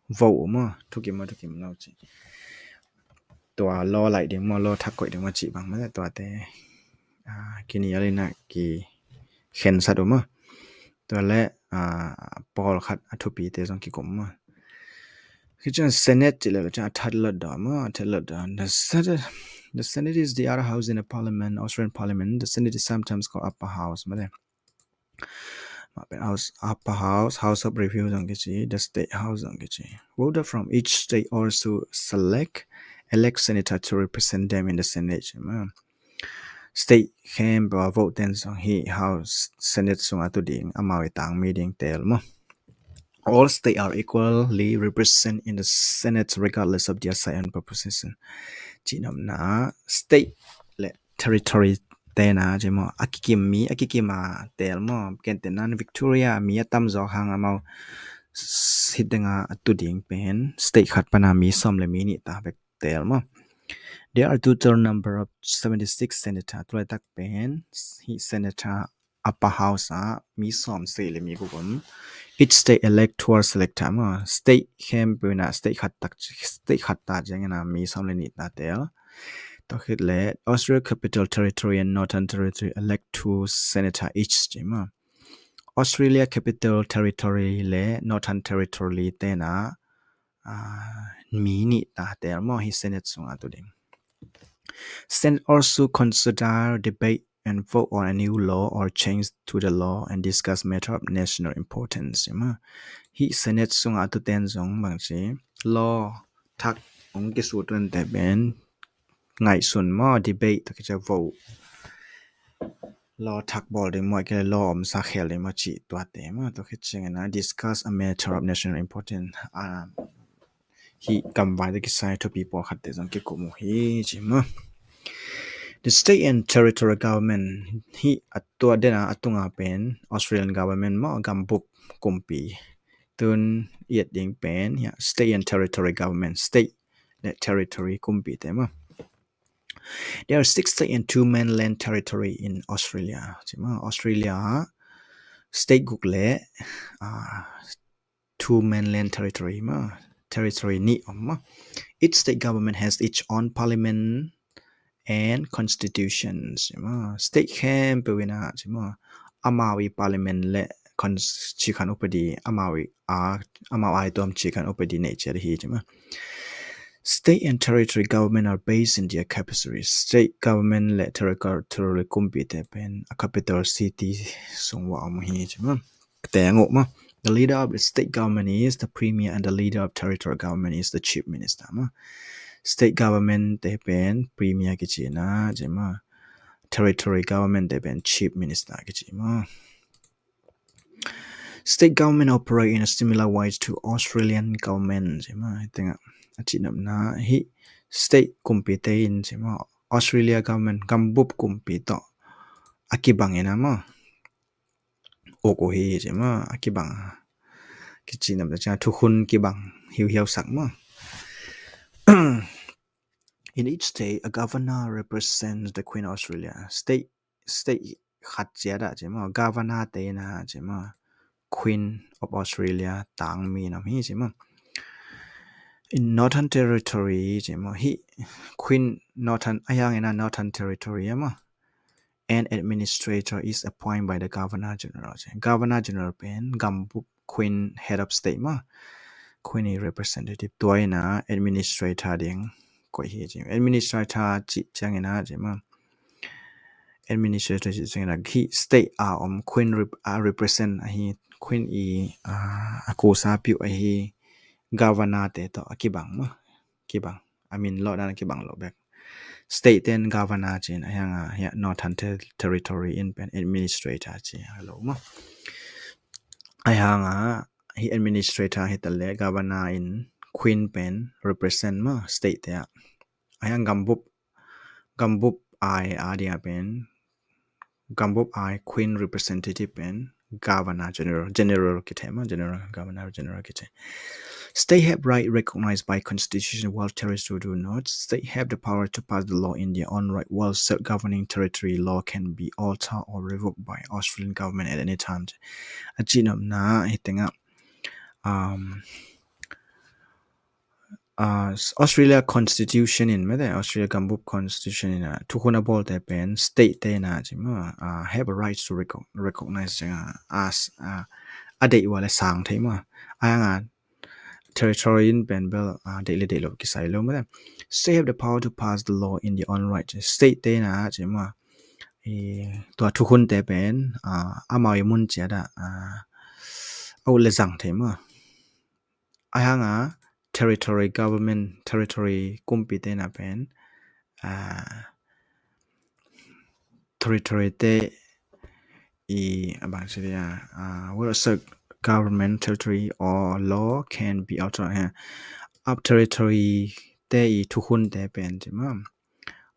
vote maw, thukim maw, thukim lo ci. Tua law laih ding maw, law thak koih ding maw ci bang maw te, tua te, ah, kinial in a kikhensat uh maw. Tua le, ah, pawlkhat a thupite zong kikum maw. Khit ciang Senate ci le, ciang a theih lotdaw maw, a theih lotdaw. The Senate, the Senate is the other house in the Parliament, Australian Parliament. The Senate is sometimes called Upper House maw te. Upper House, Upper House, House of Review zong kici, the State House zong kici. Voters from each state also select, elect senator to represent them in the Senate maw. State khempeuh a vote ten zong hih House, Senate sungah tu ding, amau i tangmi ding teel maw. All states are equally represented in the Senate regardless of their size and population. Cih nopna, state le territory te na ci maw, a kikim mi, a kikim a teel maw. Ken te nan Victoria mi a tamzaw hang amau sit ding a tu ding pen state khat pan a mi sawm le mi nih ta bek teel maw. There are total number of seventy-six senator. Tua laitak pen hih senator Upper House ah mi sawm sagih le mi guk om. Each state elect twelve selector maw. State khempeuh in a state khat tak, state khat ta ciangin a mi sawm le nih ta teel. Tua khit le Australia Capital Territory and Northern Territory elect two senator each ci maw. Australia Capital Territory le Northern Territory te na, ah, mi nih ta teel maw, hih Senate sungah tu ding. Senate also consider, debate and vote on a new law or change to the law and discuss matter of national importance maw. Hih Senate sungah tu ten zong bang ci, law thak hong kisut tuan te pen ngaihsun maw, debate, tua khit ciang vote, law thak bawl ding maw, ai ke le law omsa khel ding maw cih tuate maw. Tua khit ciangin a discuss a matter of national importance, ah, hih gamvai tawh kisai thupi pawlkhatte zong kikum uh hi ci maw. The state and territory government, hih a tua den a, a tunga pen Australian government maw, gambup kumpi. Tun i et ding pen hih a state and territory government, state le territory kumpite maw. There are six state and two mainland territory in Australia ci maw. Australia state guk le, ah, two mainland territory maw, territory nih om maw. Each state government has its own parliament and constitution ci maw. State khempeuh in a ci maw, amau i parliament le con- ci khan upadi, amau i a, amau ai tuam ci khan upadi nei ciat hi ci maw. State and territory government are based in their capital. State government le territorial kumpite pen a capital city sung uah om hi ci maw. Teng uh maw. The leader of the state government is the premier and the leader of territorial government is the chief minister maw. State government te pen premier kici na ci maw. Territory government te pen chief minister kici maw. State government operate in a similar way to Australian government ci maw. Hih tengah a cih nopna hih state kumpite in ci maw, Australia government gambup kumpi tawh a kibang in a maw, uk uh hi ci maw, a kibang. Kici nopna ciang thukhun kibang hiuhiau sak maw. In each state, a governor represents the Queen of Australia. State, state khat ciat ah ci maw, governor te in a ci maw, Queen of Australia tangmi in om hi ci maw. In Northern Territory ci maw, hih Queen Northern, a hiang ina Northern Territory a maw, an administrator is appointed by the Governor General ci. Governor General pen gambup, Queen head of state maw, Queen i representative, tua ina administrator ding koih hi ci. Administrator ci ciang ina ci maw, administrator ci ciang ina hih state a om Queen rep-, a represent ahi, Queen i, a, a kusa piu ahi governor te tawh a kibang maw, kibang. A min lawh dan a kibang lo bek. State ten governor ci in a hiang a, hiah Northern Ter-, Territory in pen administrator ci a lo maw. A hiang a, hih administrator hi ta le governor in Queen pen represent maw state te ah. A hiang gambup, gambup ai a ding a pen, gambup ai Queen representative pen Governor General, General kithei maw, General, Governor General kithei. State have right recognized by constitution, while territories do not. State have the power to pass the law in their own right, while self-governing territory law can be altered or revoked by Australian government at any time. A cihnopna hi tengah, um, uh, Australia Constitution in, mete, Australia gambup Constitution in, uh, thukhun a bawlte pen state te na ci maw, uh, have a right to reco-, recognize, uh, as, uh, a deih ua le sang thei maw. A hiang a territory in pen bel, uh, deih le deih lo kisai lo mete. State have the power to pass the law in their own right. State te na ci maw, i, tua thukhun te pen, uh, amau i mun ciat ah, uh, a ut le zang thei maw. A hiang a territory government, territory kumpi te na pen, uh, territory te i, a bang ci dia, uh, where a government, territory or law can be altered. Up territory te i thukhun te pen ci maw,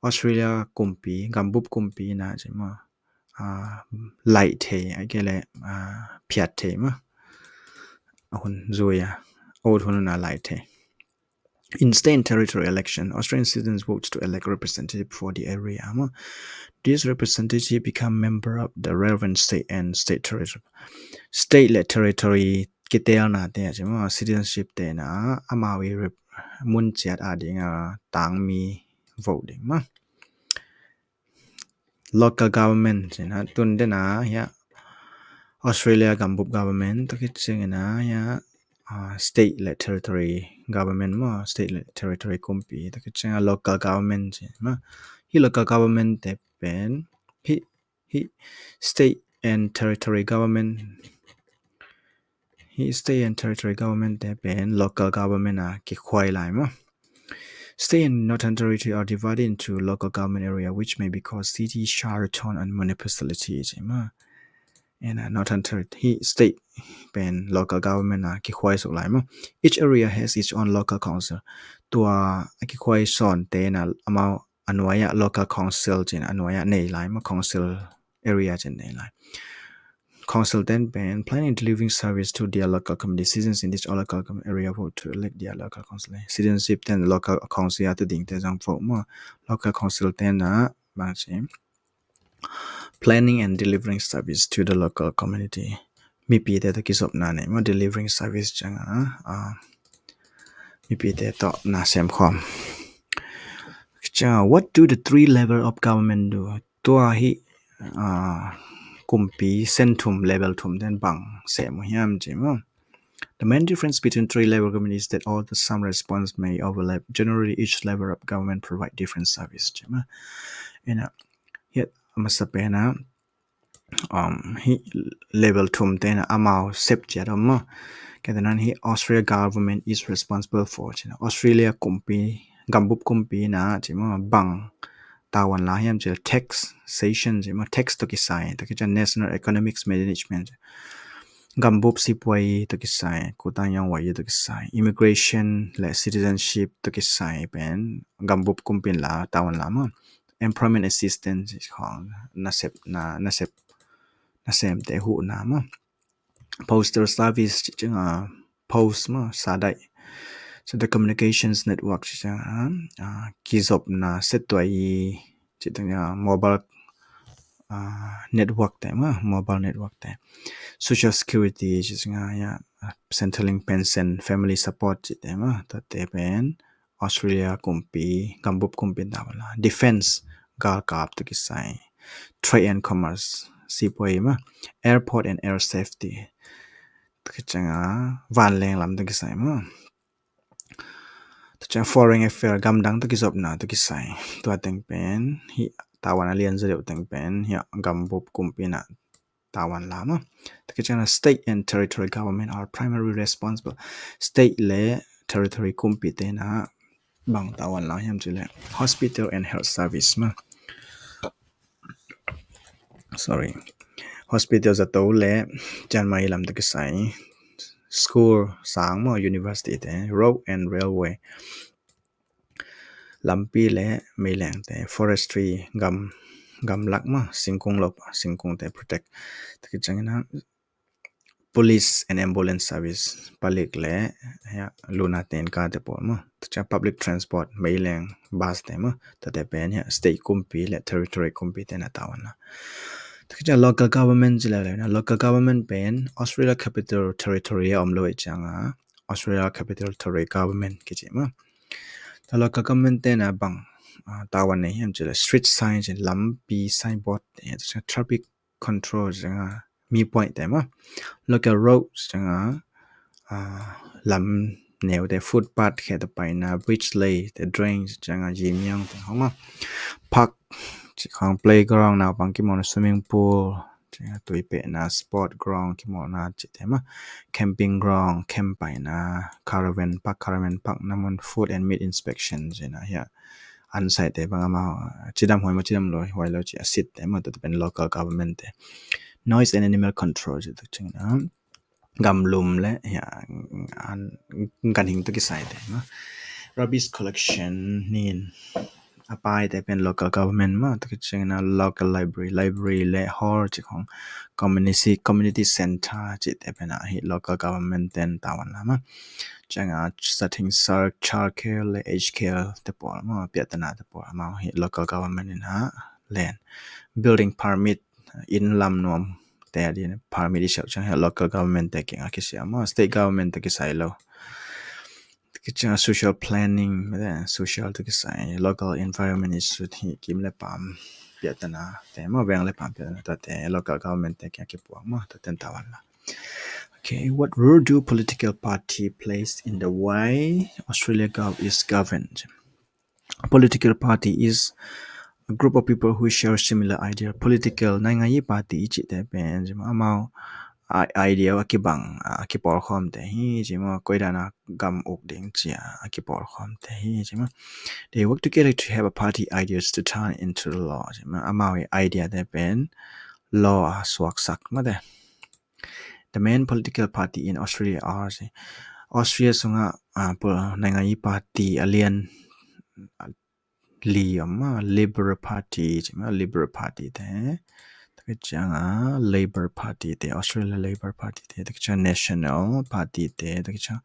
Australia kumpi, gambup kumpi na ci maw, uh, laih thei, a ke le, uh, phiat thei maw. A hun zui a, a ut hun na laih thei. In state and territory election, Australian citizens vote to elect representative for the area maw. These representative become member of the relevant state and state territory. State le territory kitelna te ci maw, citizenship te na amau i rep-, mun ciat a ding a tangmi vote ding maw. Local government ci na tun den a hiah Australia gambup government tawh kiciang in a hiah, uh, state le territory government maw, state le territory kumpi tawh kiciang a local government ci maw. Hih local government te pen hih, hih state and territory government, hih state and territory government te pen local government a kikhuai lai maw. State and Northern Territory are divided into local government area, which may be called city, shire, town and municipality ci maw. And, uh, Northern Territory, hih state pen local government a kikhuai suk lai maw. Each area has its own local council. Tua a kikhuai sawn te na amau a nuai ah local council ci in a nuai ah nei lai maw, council area ci in nei lai. Council ten pen planning and delivering service to their local community. Citizens in this local com-, area vote to elect their local council. Citizenship ten local council a tu ding te zong vote maw. Local council ten na bang ci planning and delivering service to the local community. Mipi te tawh kizopna nei maw, delivering service ciang a, uh, mipi te tawh na sem khawm. Ciang a, what do the three level of government do? Tua hih, uh, kumpi sen thum, level thum ten bang sem uh hiam ci maw. The main difference between three level government is that all the some response may overlap. Generally, each level of government provide different service ci maw. Ina, hiah a masa pen a, um, hih level thum te na amau sep ciat om maw. Kei te nan hih Australia government is responsible for ci na, Australia kumpi, gambup kumpi na ci maw, bang tavuan la hiam ci, taxation ci maw, tax tawh kisai, tawh kisai national economics management. Gambup sipuai tawh kisai, kutang yong wai tawh kisai, immigration le citizenship tawh kisai pen gambup kumpi in la tavuan la maw. Employment assistance khong nasep, na, nasep, nasemte huhna maw. Postal service ci ciang a, post maw, sadaih. So the communications network ci ciang a, uh, kizopna setuai ci ciang a, mobile, ah, network te maw, mobile network te. Social security ci ciang a, ah, Centrelink pension, family support cihte maw, tuate pen Australia kumpi, gambup kumpi in tavuan la. Defense, galkap tawh kisai. Trade and commerce, sipuai maw. Airport and air safety, tua ciang a vanleng lam tawh kisai maw. Tua ciang foreign affair, gamdang tawh kizopna tawh kisai. Tua teng pen hih tavuan a lian zaw deuh teng pen hih gambup kumpi in tavuan la maw. Tua ciang a state and territory government are primarily responsible. State le territory kumpite in bang tavuan la hiam cih leh hospital and health service maw. Sorry. Hospital zato le cianmai lam tawh kisai. School, sang maw, university te. Road and railway, lampi le meileng te. Forestry, gam, gamlak maw, singkung lop, singkung te protect. Tua ciang a police and ambulance service, palik le, ya, luna ten ka te pawl maw. Tua ciang public transport, meileng, bus te maw. Tuate pen ya state kumpi le territory kumpite in tavuan la. Tua ciang local government ci lele na, local government pen Australia Capital Territory a om lo ahih ciang a Australia Capital Territory government kici maw. Tua local government te in bang, ah, tavuan nei hiam cih leh street sign ci, lampi signboard te, traffic control ci ciang a mi puai te maw. Local roads ci ciang a, ah, lam neu te, footpath khia tawh paina, bridge lei te, drain ci ciang a yimiang te khong maw. Park ci khong playground, naupang kimawlna swimming pool, ci ciang a tui pehna, sport ground kimawlna cihte maw. Camping ground, camp paina, caravan park, caravan park na mun, food and meat inspection ci na hia. An saite bang amau cidam huai maw, cidam lo huai lo ci a sit te maw, tuate pen local government te. Noise and animal control ci tua ciang a gamlum le, ya, an, ganhing tawh kisai te maw. Rubbish collection, nin a paite pen local government maw. Tua ciang a local library, library le hall ci khong, community, community center cihte pen a hih local government te in tavuan la maw. Ciang a sating sar, childcare le aged care te pawl maw, piahtana te pawl amau hih local government in len. Building permit, inn lam nuam te a ding permit i siah uh ciang hih local government te kiang a kisia maw, state government te kisai lo. Tua ciang a social planning, social tawh kisai, local environment issue, hih kim le pam piahtana te maw, veng le pam piahtana, tuate local government te kiang a kipuak maw, tuate in tavuan la. Okay, what role do political party plays in the way Australia gov-, is governed? Political party is a group of people who share similar idea. Political, naingngayi party i cihte pen ci maw, amau i-, idea a kibang, a kipawlkhawmte hi ci maw, koi dan a gam uk ding ci a, a kipawlkhawmte hi ci maw. They work together to have a party ideas to turn into law ci maw. Amau i idea te pen law a suaksak mate. The main political party in Australia are, Australia sungah, ah, pol-, naingngayi party a lian, ah, li om maw, Liberal Party ci maw, Liberal Party te. Tua ciang a Labor Party te, Australia Labor Party te, tua ciang National Party te, tua ciang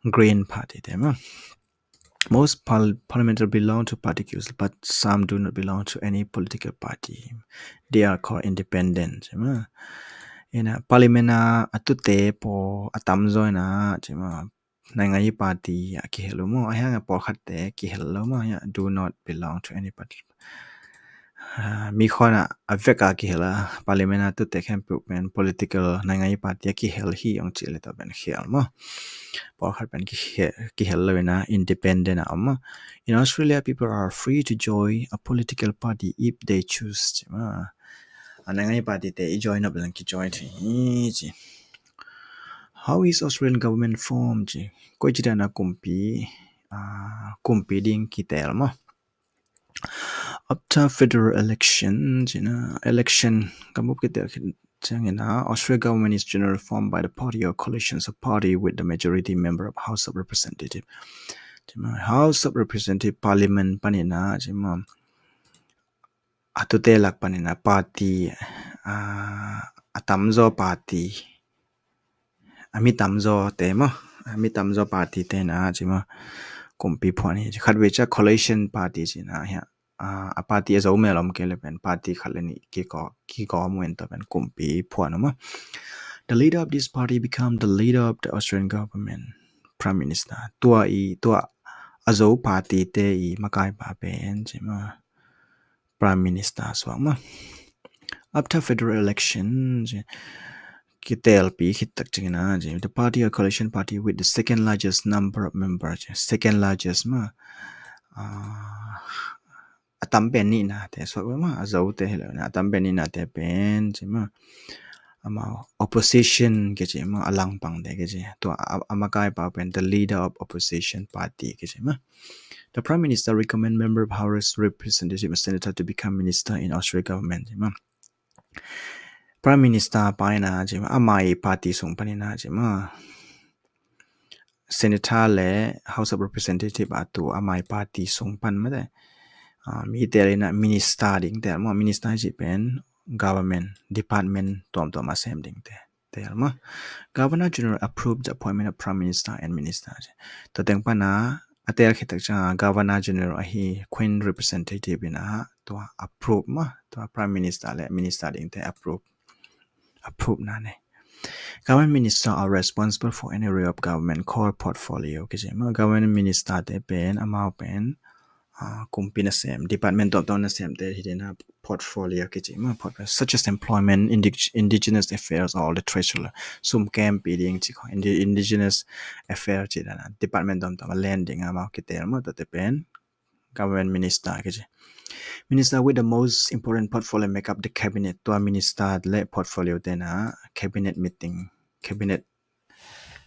Green Party te maw. Most par-, parliamentary belong to party council, but some do not belong to any political party. They are called independent ci maw. Ina parliament a a tute pawl a tamzaw ina ci maw, naingngayi party a kihel uh maw, a hiang a pawlkhatte kihel lo maw, ya, do not belong to any party. Ah, mi khuan a a vek a kihel a, parliament a tute khempeuh pen political naingngayi party a kihel hi ong cih le tua pen khial maw. Pawlkhat pen kihe-, kihel lo ina independent a om maw. In Australia, people are free to join a political party if they choose ci maw. A naingngayi party te i join nop leng kijoin thei hi ci. How is Australian government formed ci? Koi ci dan a kumpi, ah, kumpi ding kitel maw. After federal election ci na, election gambup kitel khit ciang ina, Australia government is generally formed by the party or coalitions of party with the majority member of House of Representative. Ci maw, House of Representative Parliament pan ina ci maw, a tute lak pan ina party, ah, a tamzaw party, a mi tamzaw te maw, a mi tamzaw party te ina ci maw, kumpi phuan hi. Khatvei ciang coalition party ci ina hia, a party a zo mel om kei le pen party khat le nih kikawm uh in tua pen kumpi phuan uh maw. The leader of this party become the leader of the Australian government, Prime Minister. Tua i tua a zo party te i makaipa pen ci maw, Prime Minister suak maw. After federal election, ci, kitelpi khit tak ciangin a ci, the party or coalition party with the second largest number of members, ci, second largest maw. A tam pen nihna te suak maw, a zo te hi lo na, a tam pen nihna te pen ci maw. Amau opposition kici maw, a langpang te kici. Tua a makaipa pen the leader of opposition party kici maw. The Prime Minister recommend member of House representative and senator to become minister in Australia government ci maw. Prime Minister pa ina ci maw, amai party sung pan ina ci maw, senator le House of Representative a tu amai party sung pan mate mi tel ina minister ding tel maw. Minister ci pen government department tuamtuam a sem ding te tel maw. Governor General approve the appointment of Prime Minister and Minister. Tua teng pana a tel khit tak ciang Governor General ahi Queen Representative ina tua approve maw, tua Prime Minister le minister ding te approve, approve na nei. Government minister are responsible for any area of government called portfolio kici maw. Government minister te pen amau pen kumpi nasem, department tuamtuam nasem te hi dena portfolio kici maw, portfolio such as employment, indigenous affairs or the treasurer. Sum kempi ding ci kho, indigenous affair ci dena department tuamtuam a len ding amau kitel maw, tua te pen government minister kici. Minister with the most important portfolio make up the cabinet. Tua minister le portfolio tena cabinet meeting, cabinet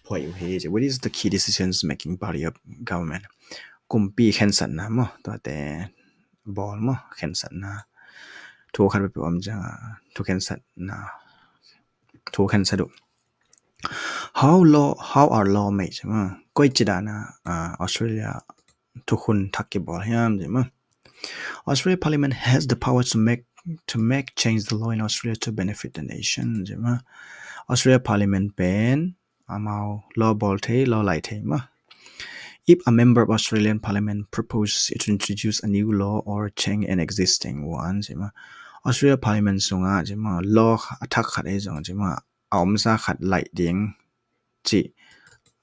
phuai uh hi. What is the key decisions making body of government? Kumpi khensatna maw, tuate bawl maw, khensatna. Thu khat peuhpeuh om ciang thu khensatna, thu khensat uh. How law, how are law made maw? Koi ci dana Australia thukhun thak kibawl hiam ci maw? Australia Parliament has the power to make, to make change the law in Australia to benefit the nation ci maw. Australia Parliament pen amau law bawl thei, law lai thei maw. If a member of Australian Parliament propose to introduce a new law or change an existing one ci maw, Australia Parliament sunga ci maw, law a thak khat ei zong ci maw, a omsa khat laih ding ci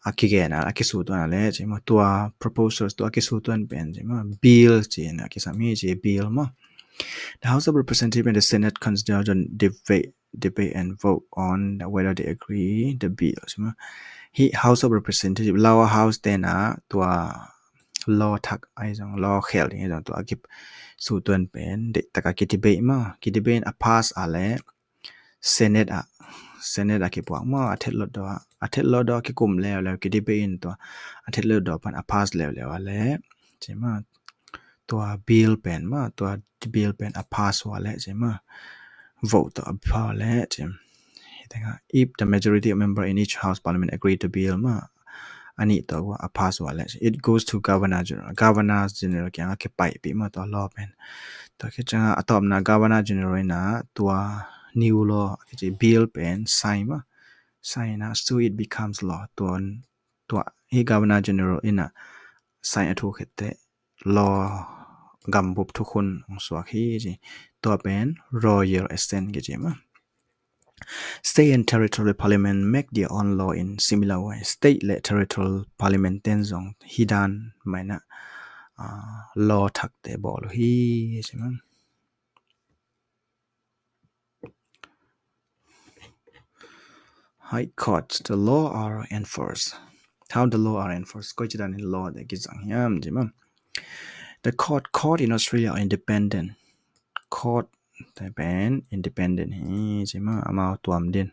a kigen a, a kisutuan a le ci maw, tua proposals tua a kisutuan pen ci maw, bill ci na kisam hi ci, bill maw. The House of Representatives and the Senate consider the debate, debate and vote on whether they agree the bill ci maw. Hi House of Representatives, Lower House tena tua law thak ai zong, law khel ding ai zong tua a kisutuan pen deih taka kidebate maw, kidebate a pass a le Senate ah, Senate ah kipuak maw, a thetlot dawh ah, a thetlot dawh ah kikum leuleu, kidebate in tua a thetlot dawh pan a pass leuleu a le ci maw, tua bill pen maw, tua bill pen a pass uh a le ci maw, vote tawh a pha uh a le ci. Hi tengah, if the majority of member in each House Parliament agree to bill maw, a nih tawh uh a pass uh a le ci, it goes to Governor General. Governor General kiangah kipaipih maw tua law pen. Tua khit ciangah a tawpna Governor General inah tua new law kici bill pen sign maw, sign ah, so it becomes law. Tua, tua hi Governor General inah sign a thuk khit teh law, gambup thukhun hong suak hi ci. Tua pen royal assent kici maw. State and territory parliament make their own law in similar way. State le territory parliament ten zong hi dan mah inah law thakte bawl uh hi ci maw. High Court, the law are enforced. How the law are enforced? Koi ci dan in law te kizang hiam ci maw. The court, court in Australia are independent. Court te pen independent hi ci maw, amau tuam din.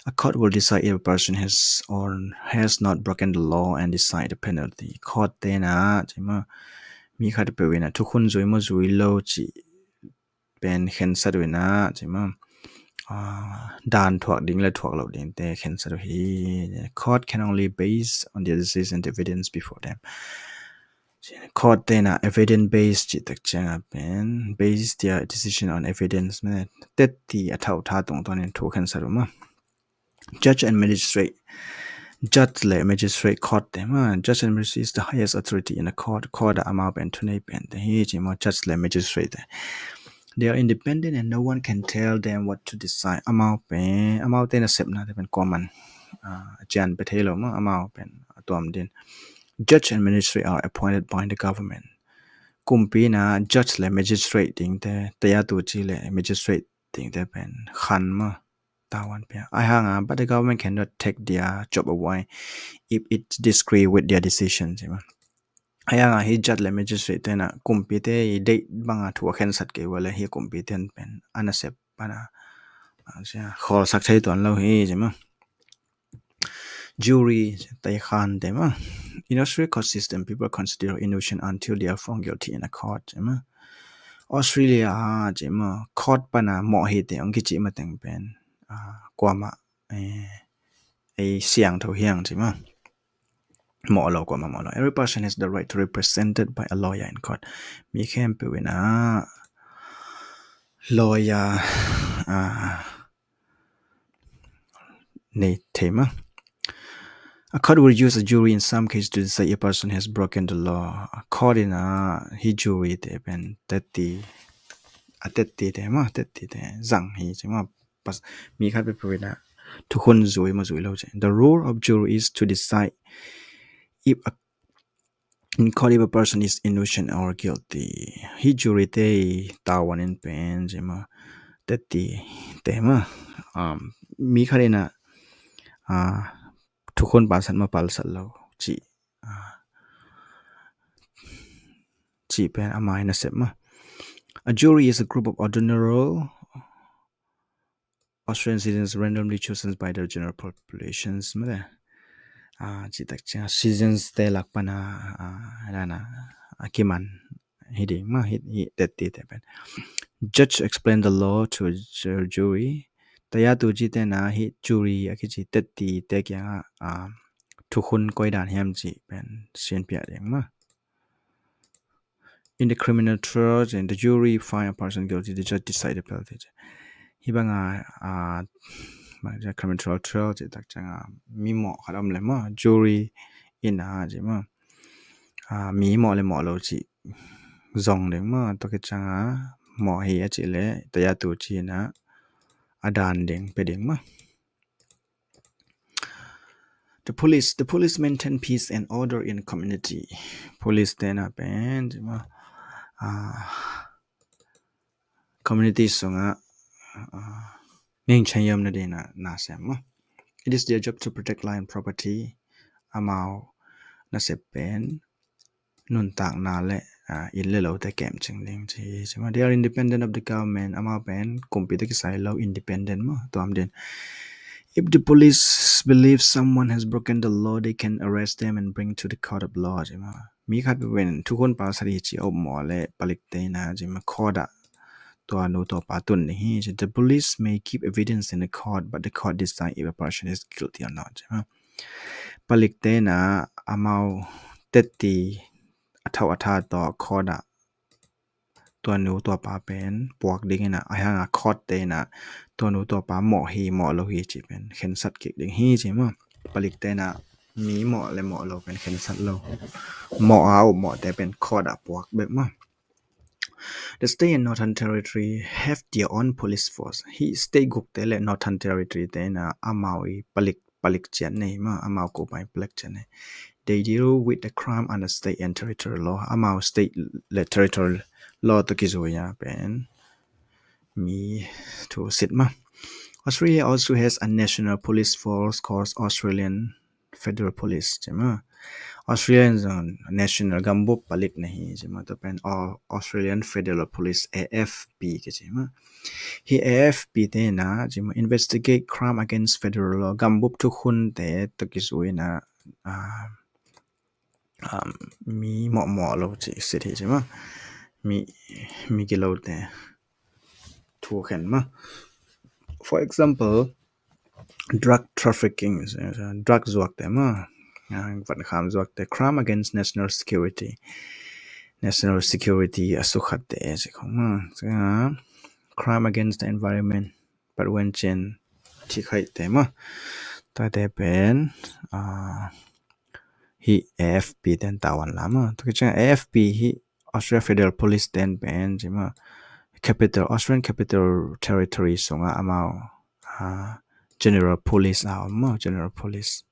A court will decide if a person has or has not broken the law and decide the penalty. Court te na ci maw, mi khat peuh inah thukhun zui maw zui lo ci pen khensat uh inah ci maw, dan thuak ding le thuak loh ding te khensat uh hi. Court can only base on their decision and evidence before them. Court te na evidence base cih tak ciangah pen base their decision on evidence mah, tetti a thauh tha tungtawn in thu khensat uh maw. Judge and magistrate Judge le magistrate, court te maw. Judge and magistrate is the highest authority in a court. Court ah amau pen thunei pen te hi ci maw, judge le magistrate te. They are independent and no one can tell them what to decide. Amau pen, amaute nasepna te pen kuaman, ah, cian pe thei lo maw, amau pen a tuam din. Judge and magistrate are appointed by the government. Kumpi in a judge le magistrate ding te, tayatu ci le magistrate ding te pen khan maw, tawan pia. Ahih hang a, but the government cannot take their job away if it disagree with their decision ci maw. Ahih hang a, hih judge le magistrate te in a kumpi te i deih bang a thu a khensat kei uh leh, hih kumpi te in pen a nasep pan a, a, sia, khawlsak thei tuan lo hi ci maw. Jury, taikhan te maw. In Australia court system, people consider innocent until they are found guilty in a court ci maw. Australia ah ci maw, court pan a mawh hi te hong kici mateng pen, ah, kuamah, eh, ei siangtho hi hang ci maw. Mawh lo, kuamah mawh lo. Every person has the right to represented by a lawyer in court. Mi khempeuh in a lawyer, ah, nei thei maw. A court will use a jury in some cases to decide if a person has broken the law. A court in a hih jury te pen tetti, a tetti te maw, tetti te zang hi ci maw. Pas, mi khat peuhpeuh in a thukhun zui maw zui lo ci. The role of jury is to decide if a in court if a person is innocent or guilty. Hih jury te i tavuan in pen ci maw, tetti te maw, um, mi khat in a, ah, thukhun palsat maw palsat lo ci, ah, ci pen amau nasep maw. A jury is a group of ordinary Australian citizens randomly chosen by the general populations maw le. Ah, ci tak ciang citizens te lak pan a, ah, dan a, a kiman hi ding maw, hih, hih tetti te pen. Judge explain the law to a ju-, jury. Tayatu ci te in a hih jury a kici tetti te kiang a, ah, thukhun koi dan hiam ci pen sinpia ding maw. In the criminal trial, in the jury find a person guilty, the judge decide the penalty. Hih bang a, ah, bang a criminal trial ci tak ciang a, mi mawh khat om le maw, jury in a ci maw, ah, mi mawh le mawh lo ci zong ding maw, tua khit ciang a mawh hi a ci le, tayatu ci in a, a dan ding pe ding maw. The police, the police maintain peace and order in community. Police te in a pen ci maw, ah, community sung a, ah, ngingchai yam na ding in a nasem maw. It is their job to protect life and property. Amau nasep pen nuntakna le, ah, inn le lote kemcing ding ci hi ci maw. They are independent of the government. Amau pen kumpi tawh kisai lo, independent maw, tuam din. If the police believe someone has broken the law, they can arrest them and bring to the court of law ci maw. Mi khat peuh in thukhun palsat hi ci a up mawh le, palik te in a ci maw, court ah tua nu tua pa tun ding hi ci. The police may give evidence in the court, but the court decide if a person is guilty or not ci maw. Palik te in a amau tetti a thau a tha tawh court ah tua nu tua pa pen puak ding in a, ahih hang a court te in a tua nu tua pa mawh hi mawh lo hi ci pen khensat kik ding hi ci maw. Palik te in a mi mawh le mawh lo pen khensat lo. Mawh a up mawh te pen court ah puak bek maw. The state and Northern Territory have their own police force. Hih state guk te le Northern Territory te in a amau i palik, palik ciat nei maw, amau ko pai palik ciat nei. They deal with the crime under state and territory law. Amau state le territory law tawh kizui a pen mi thu sit maw. Australia also has a national police force called Australian Federal Police ci maw. Australian zong national gambup palik na hi ci maw, tua pen Au-, Australian Federal Police, A F P kici maw. Hih A F P te in a ci maw, investigate crime against federal law, gambup thukhun te tawh kizui in a, ah, um, mi mawhmawh lo ci sit hi ci maw. Mi, mi gilo te thukhen maw. For example, drug trafficking, drug zuak te maw, ah, vankham zuak te, crime against national security, national security a sukhat te ci khong maw. Crime against the environment, pat wen cin thikhaih te maw. Tate pen, ah, hi A F P ten tawan la maw. Tua khit ciang A F P hi Australia Federal Police ten pen, ci maw. Capital, Australian Capital Territory sungah amau, ah, General Police a om maw, General Police.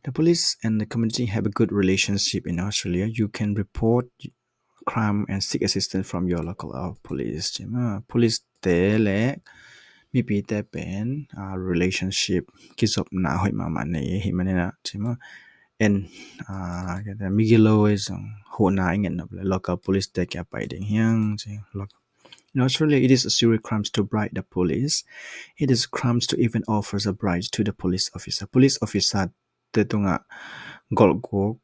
The police and the community have a good relationship in Australia. You can report crime and seek assistance from your local, uh, police, ci maw. Police te le mipite pen, ah, relationship kizopna hoih mahmah nei hi maninah, ci maw. En, ah, migilo i zong huhna i ngen nop le local police te kia pai ding hiang, ci. In Australia, it is a serious crime to bribe the police. It is a crime to even offer a bribe to the police officer. Police officer te tungah golhguk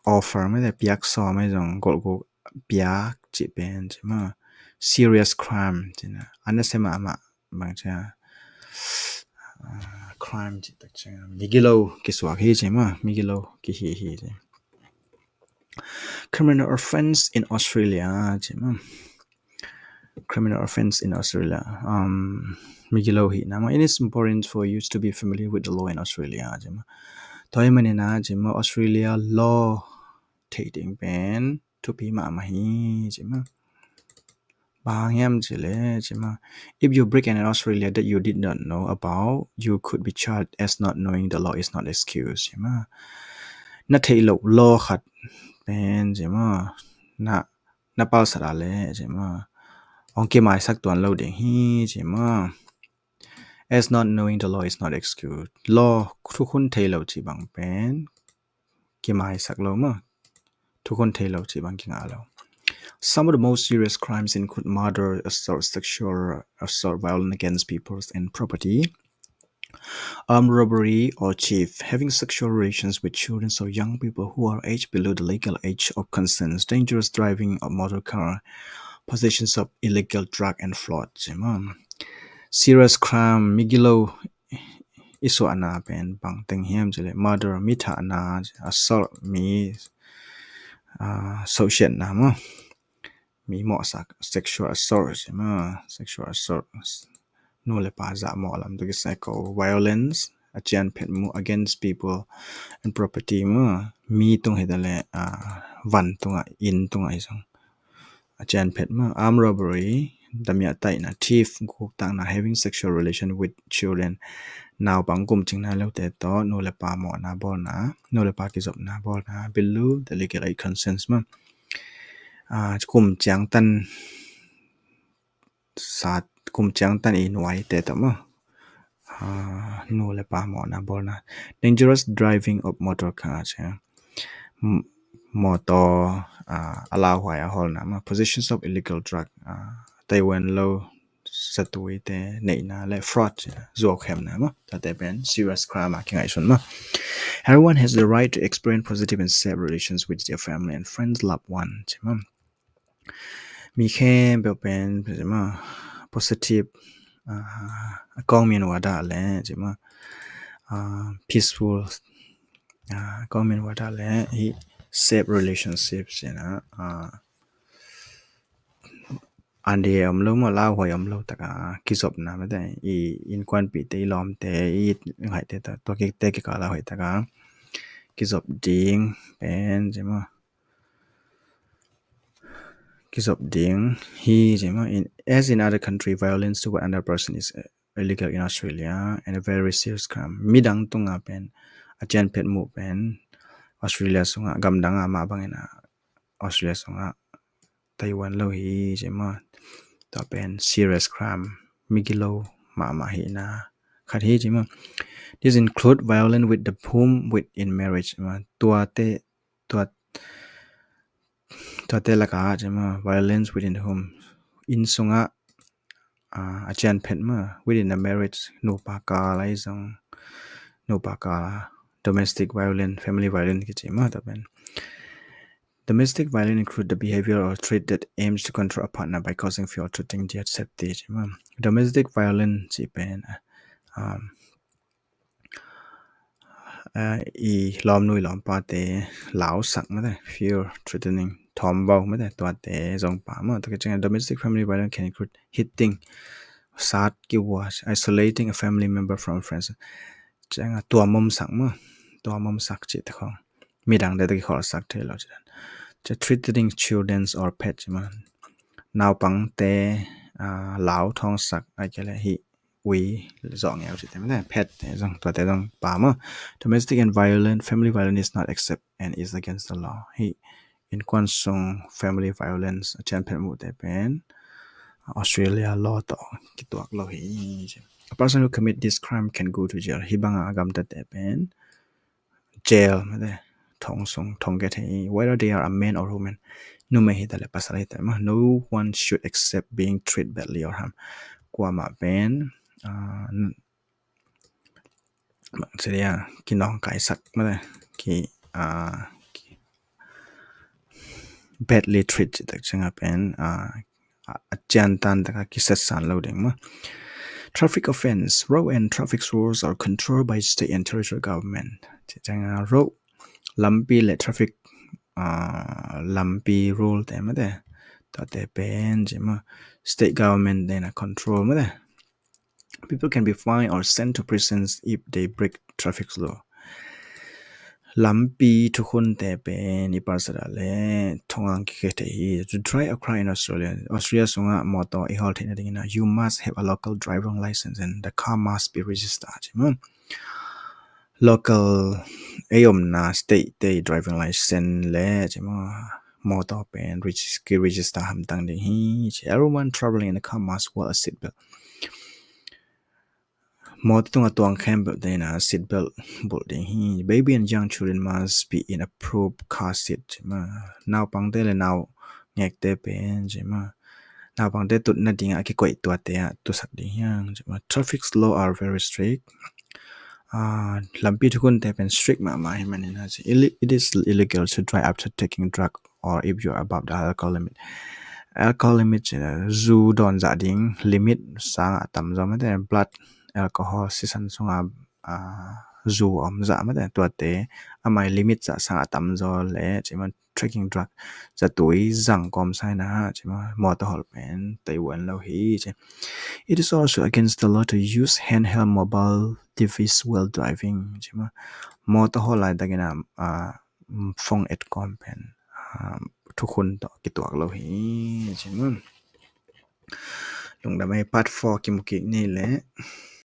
offer, mete piak sawm i zong golhguk piak cih pen, ci maw. Serious crime, cina. A nasia mahmah bang cia, ah, crime cih tak cia migilo kisuak hi, ci maw. Migilo kihi hi, ci. Criminal offense in Australia, ci maw. Criminal offense in Australia. Um, migilo hihna maw. It is important for you to be familiar with the law in Australia, ci maw. Tua hi maninah, ci maw, Australia law thei ding pen thupi mahmah hi, ci maw. Bang hang hiam cih le, ci maw, if you break an Australia that you did not know about, you could be charged as not knowing the law is not excuse, ci maw. Na theih loh law khat pen, ci maw, na, na palsat a le, ci maw, hong kimaisak tuan lo ding hi, ci maw. As not knowing the law is not excuse. Law thukhun thei lo cih bang pen kimaisak lo maw. Thukhun thei lo cih bang kingah lo. Some of the most serious crimes include murder, assault, sexual assault, violence against people and property, armed robbery or theft, having sexual relations with children or young people who are aged below the legal age of consent, dangerous driving of motor car, possessions of illegal drug and fraud, ci maw. Serious crime, migilo i suahna pen bang teng hiam cih le murder, mi thahna, assault, mi, ah, sosiatna maw. Mi mawhsak, sexual assault, ci maw. Sexual assault, nu le pa zah mawh lam tawh kisai ko. Violence, a cianphet muh, against people and property maw. Mi tung hi ta le, ah, van tungah, inn tungah hi zong a cianphet maw. Armed robbery, damiah taihna, theft, guktakna, having sexual relation with children, naupang kumcing nai lote tawh nu le pa mawhna bawlna, nu le pa kizopna bawlna, below the legal age consent maw. Ah, kum ciangtan sa, kum ciangtan i nuaite tawh maw. Ah, nu le pa mawhna bawlna. Dangerous driving of motor car, ci. M-, motor, ah, a lauhuai a hawlna maw. Possessions of illegal drug, ah, taiwan lo satuite neihna le fraud, ci, zuaukhemna maw. Tate pen serious crime a kingaihsun maw. Everyone has the right to experience positive and safe relations with their family and friends, loved one, ci maw. Mi khempeuh pen, ci maw, positive, ah, a kawng min wada le, ci maw, ah, peaceful, ah, a kawng min wada le hi, safe relationship, ci na, ah, ande om lo maw, lauhuai om lo taka kizopna mete, i innkuanpihte, i lawmte, i ngaihte ta, tua kikte kikala hoih taka kizop ding pen, ci maw. Kizop ding hi, ci maw. In, as in other country, violence toward another person is, uh, illegal in Australia and a very serious crime. Midang tunga pen a cianphet muh pen Australia sunga, gamdang a mah bangin a Australia sunga taiwan lo hi, ci maw. Tua pen serious crime, migilo mahmah hina khat hi, ci maw. This include violence with the home, with in marriage, ci maw. Tuate, tua, tuate laka, ci maw, violence within the home. Inn sunga, ah, a cianphet maw, within the marriage, nupa kala i zong, nupa kala, domestic violence, family violence kici maw, tua pen. Domestic violence include the behavior or trait that aims to control a partner by causing fear or threatening their safety, ci maw. Domestic violence ci pen, um, uh, i lawmnu i lawmpate lausak mate, fear, threatening, thawmvau mate, tuate zong pha maw. Tua khit ciang domestic family violence can include hitting, sat kiwa, isolating a family member from friends. ciang a tuam omsak maw, tuam omsak cihte khong midangte tawh kikholhsak thei lo ci dan. Cia threatening children or pet ci maw, naupangte lau thawngsak a kile hih ui zawh ngeu cihte mate, pet te zong tuate zong pha maw. Domestic and violent, family violence is not accept and is against the law. Hih innkuan sung family violence a cian phet muhte pen Australia law tawh kituak lo hi. A person who commit this crime can go to jail. Hih banga a gamtate pen jail mate, thong sung thong ke thei, whether they are a man or woman. Numei hi ta le pasal hi ta maw. No one should accept being treated badly or harm. Kuamah pen uh, bang ci dia, kinawngkaisak mate, ki uh, badly treat cih tak ciang a pen uh, a ciantan taka kisetsan lo ding maw. Traffic offence. Road and traffic rules are controlled by state and territory government. Cih ciang a road, lampi le traffic uh, lampi rule te mate, tuate pen ci maw, state government te na control mate. People can be fined or sent to prisons if they break traffic law. Lampi thukhunte pen i palsat a le thong ang kikhe thei hi. To drive a car in Australia, Australia sungah mawtaw i hawl theihna dingin ah, you must have a local driving license and the car must be registered ci maw. Local ei omna state te driving license le ci maw, mawtaw pen ki register hamtang ding hi ci. Everyone traveling in the car must wear a seat belt. Mawtaw tunga tuang khempeuh te in ah seat belt bulh ding hi. Baby and young children must be in approved car seat ci maw. Naupangte le nau ngekte pen ci maw, naupangte tutna dingah a kikoih tuate ah tusak ding hi hang ci maw. Traffic law are very strict. Uh, lampi thukhunte pen strict mahmah hi manin ah ci, it is illegal to drive after taking drug or if you are above the alcohol limit. Alcohol limit ci, zu dawn zah ding limit sangah a tam zaw mate, blood alcohol sisan sungah uh, zu om zah mate, tuate amai limit zah sangah a tam zaw le ci maw, taking drug, zatui zang kawm sa in ah ci maw, mawtaw hawl pen tei uan lo hi ci. It is also against the law to use handheld mobile device while driving ci maw. Mawtaw hawl laitakin ah uh, phone et kawm pen uh, thukhun tawh kituak lo hi ci maw. Lungdam ei, part four kimu kik ni le.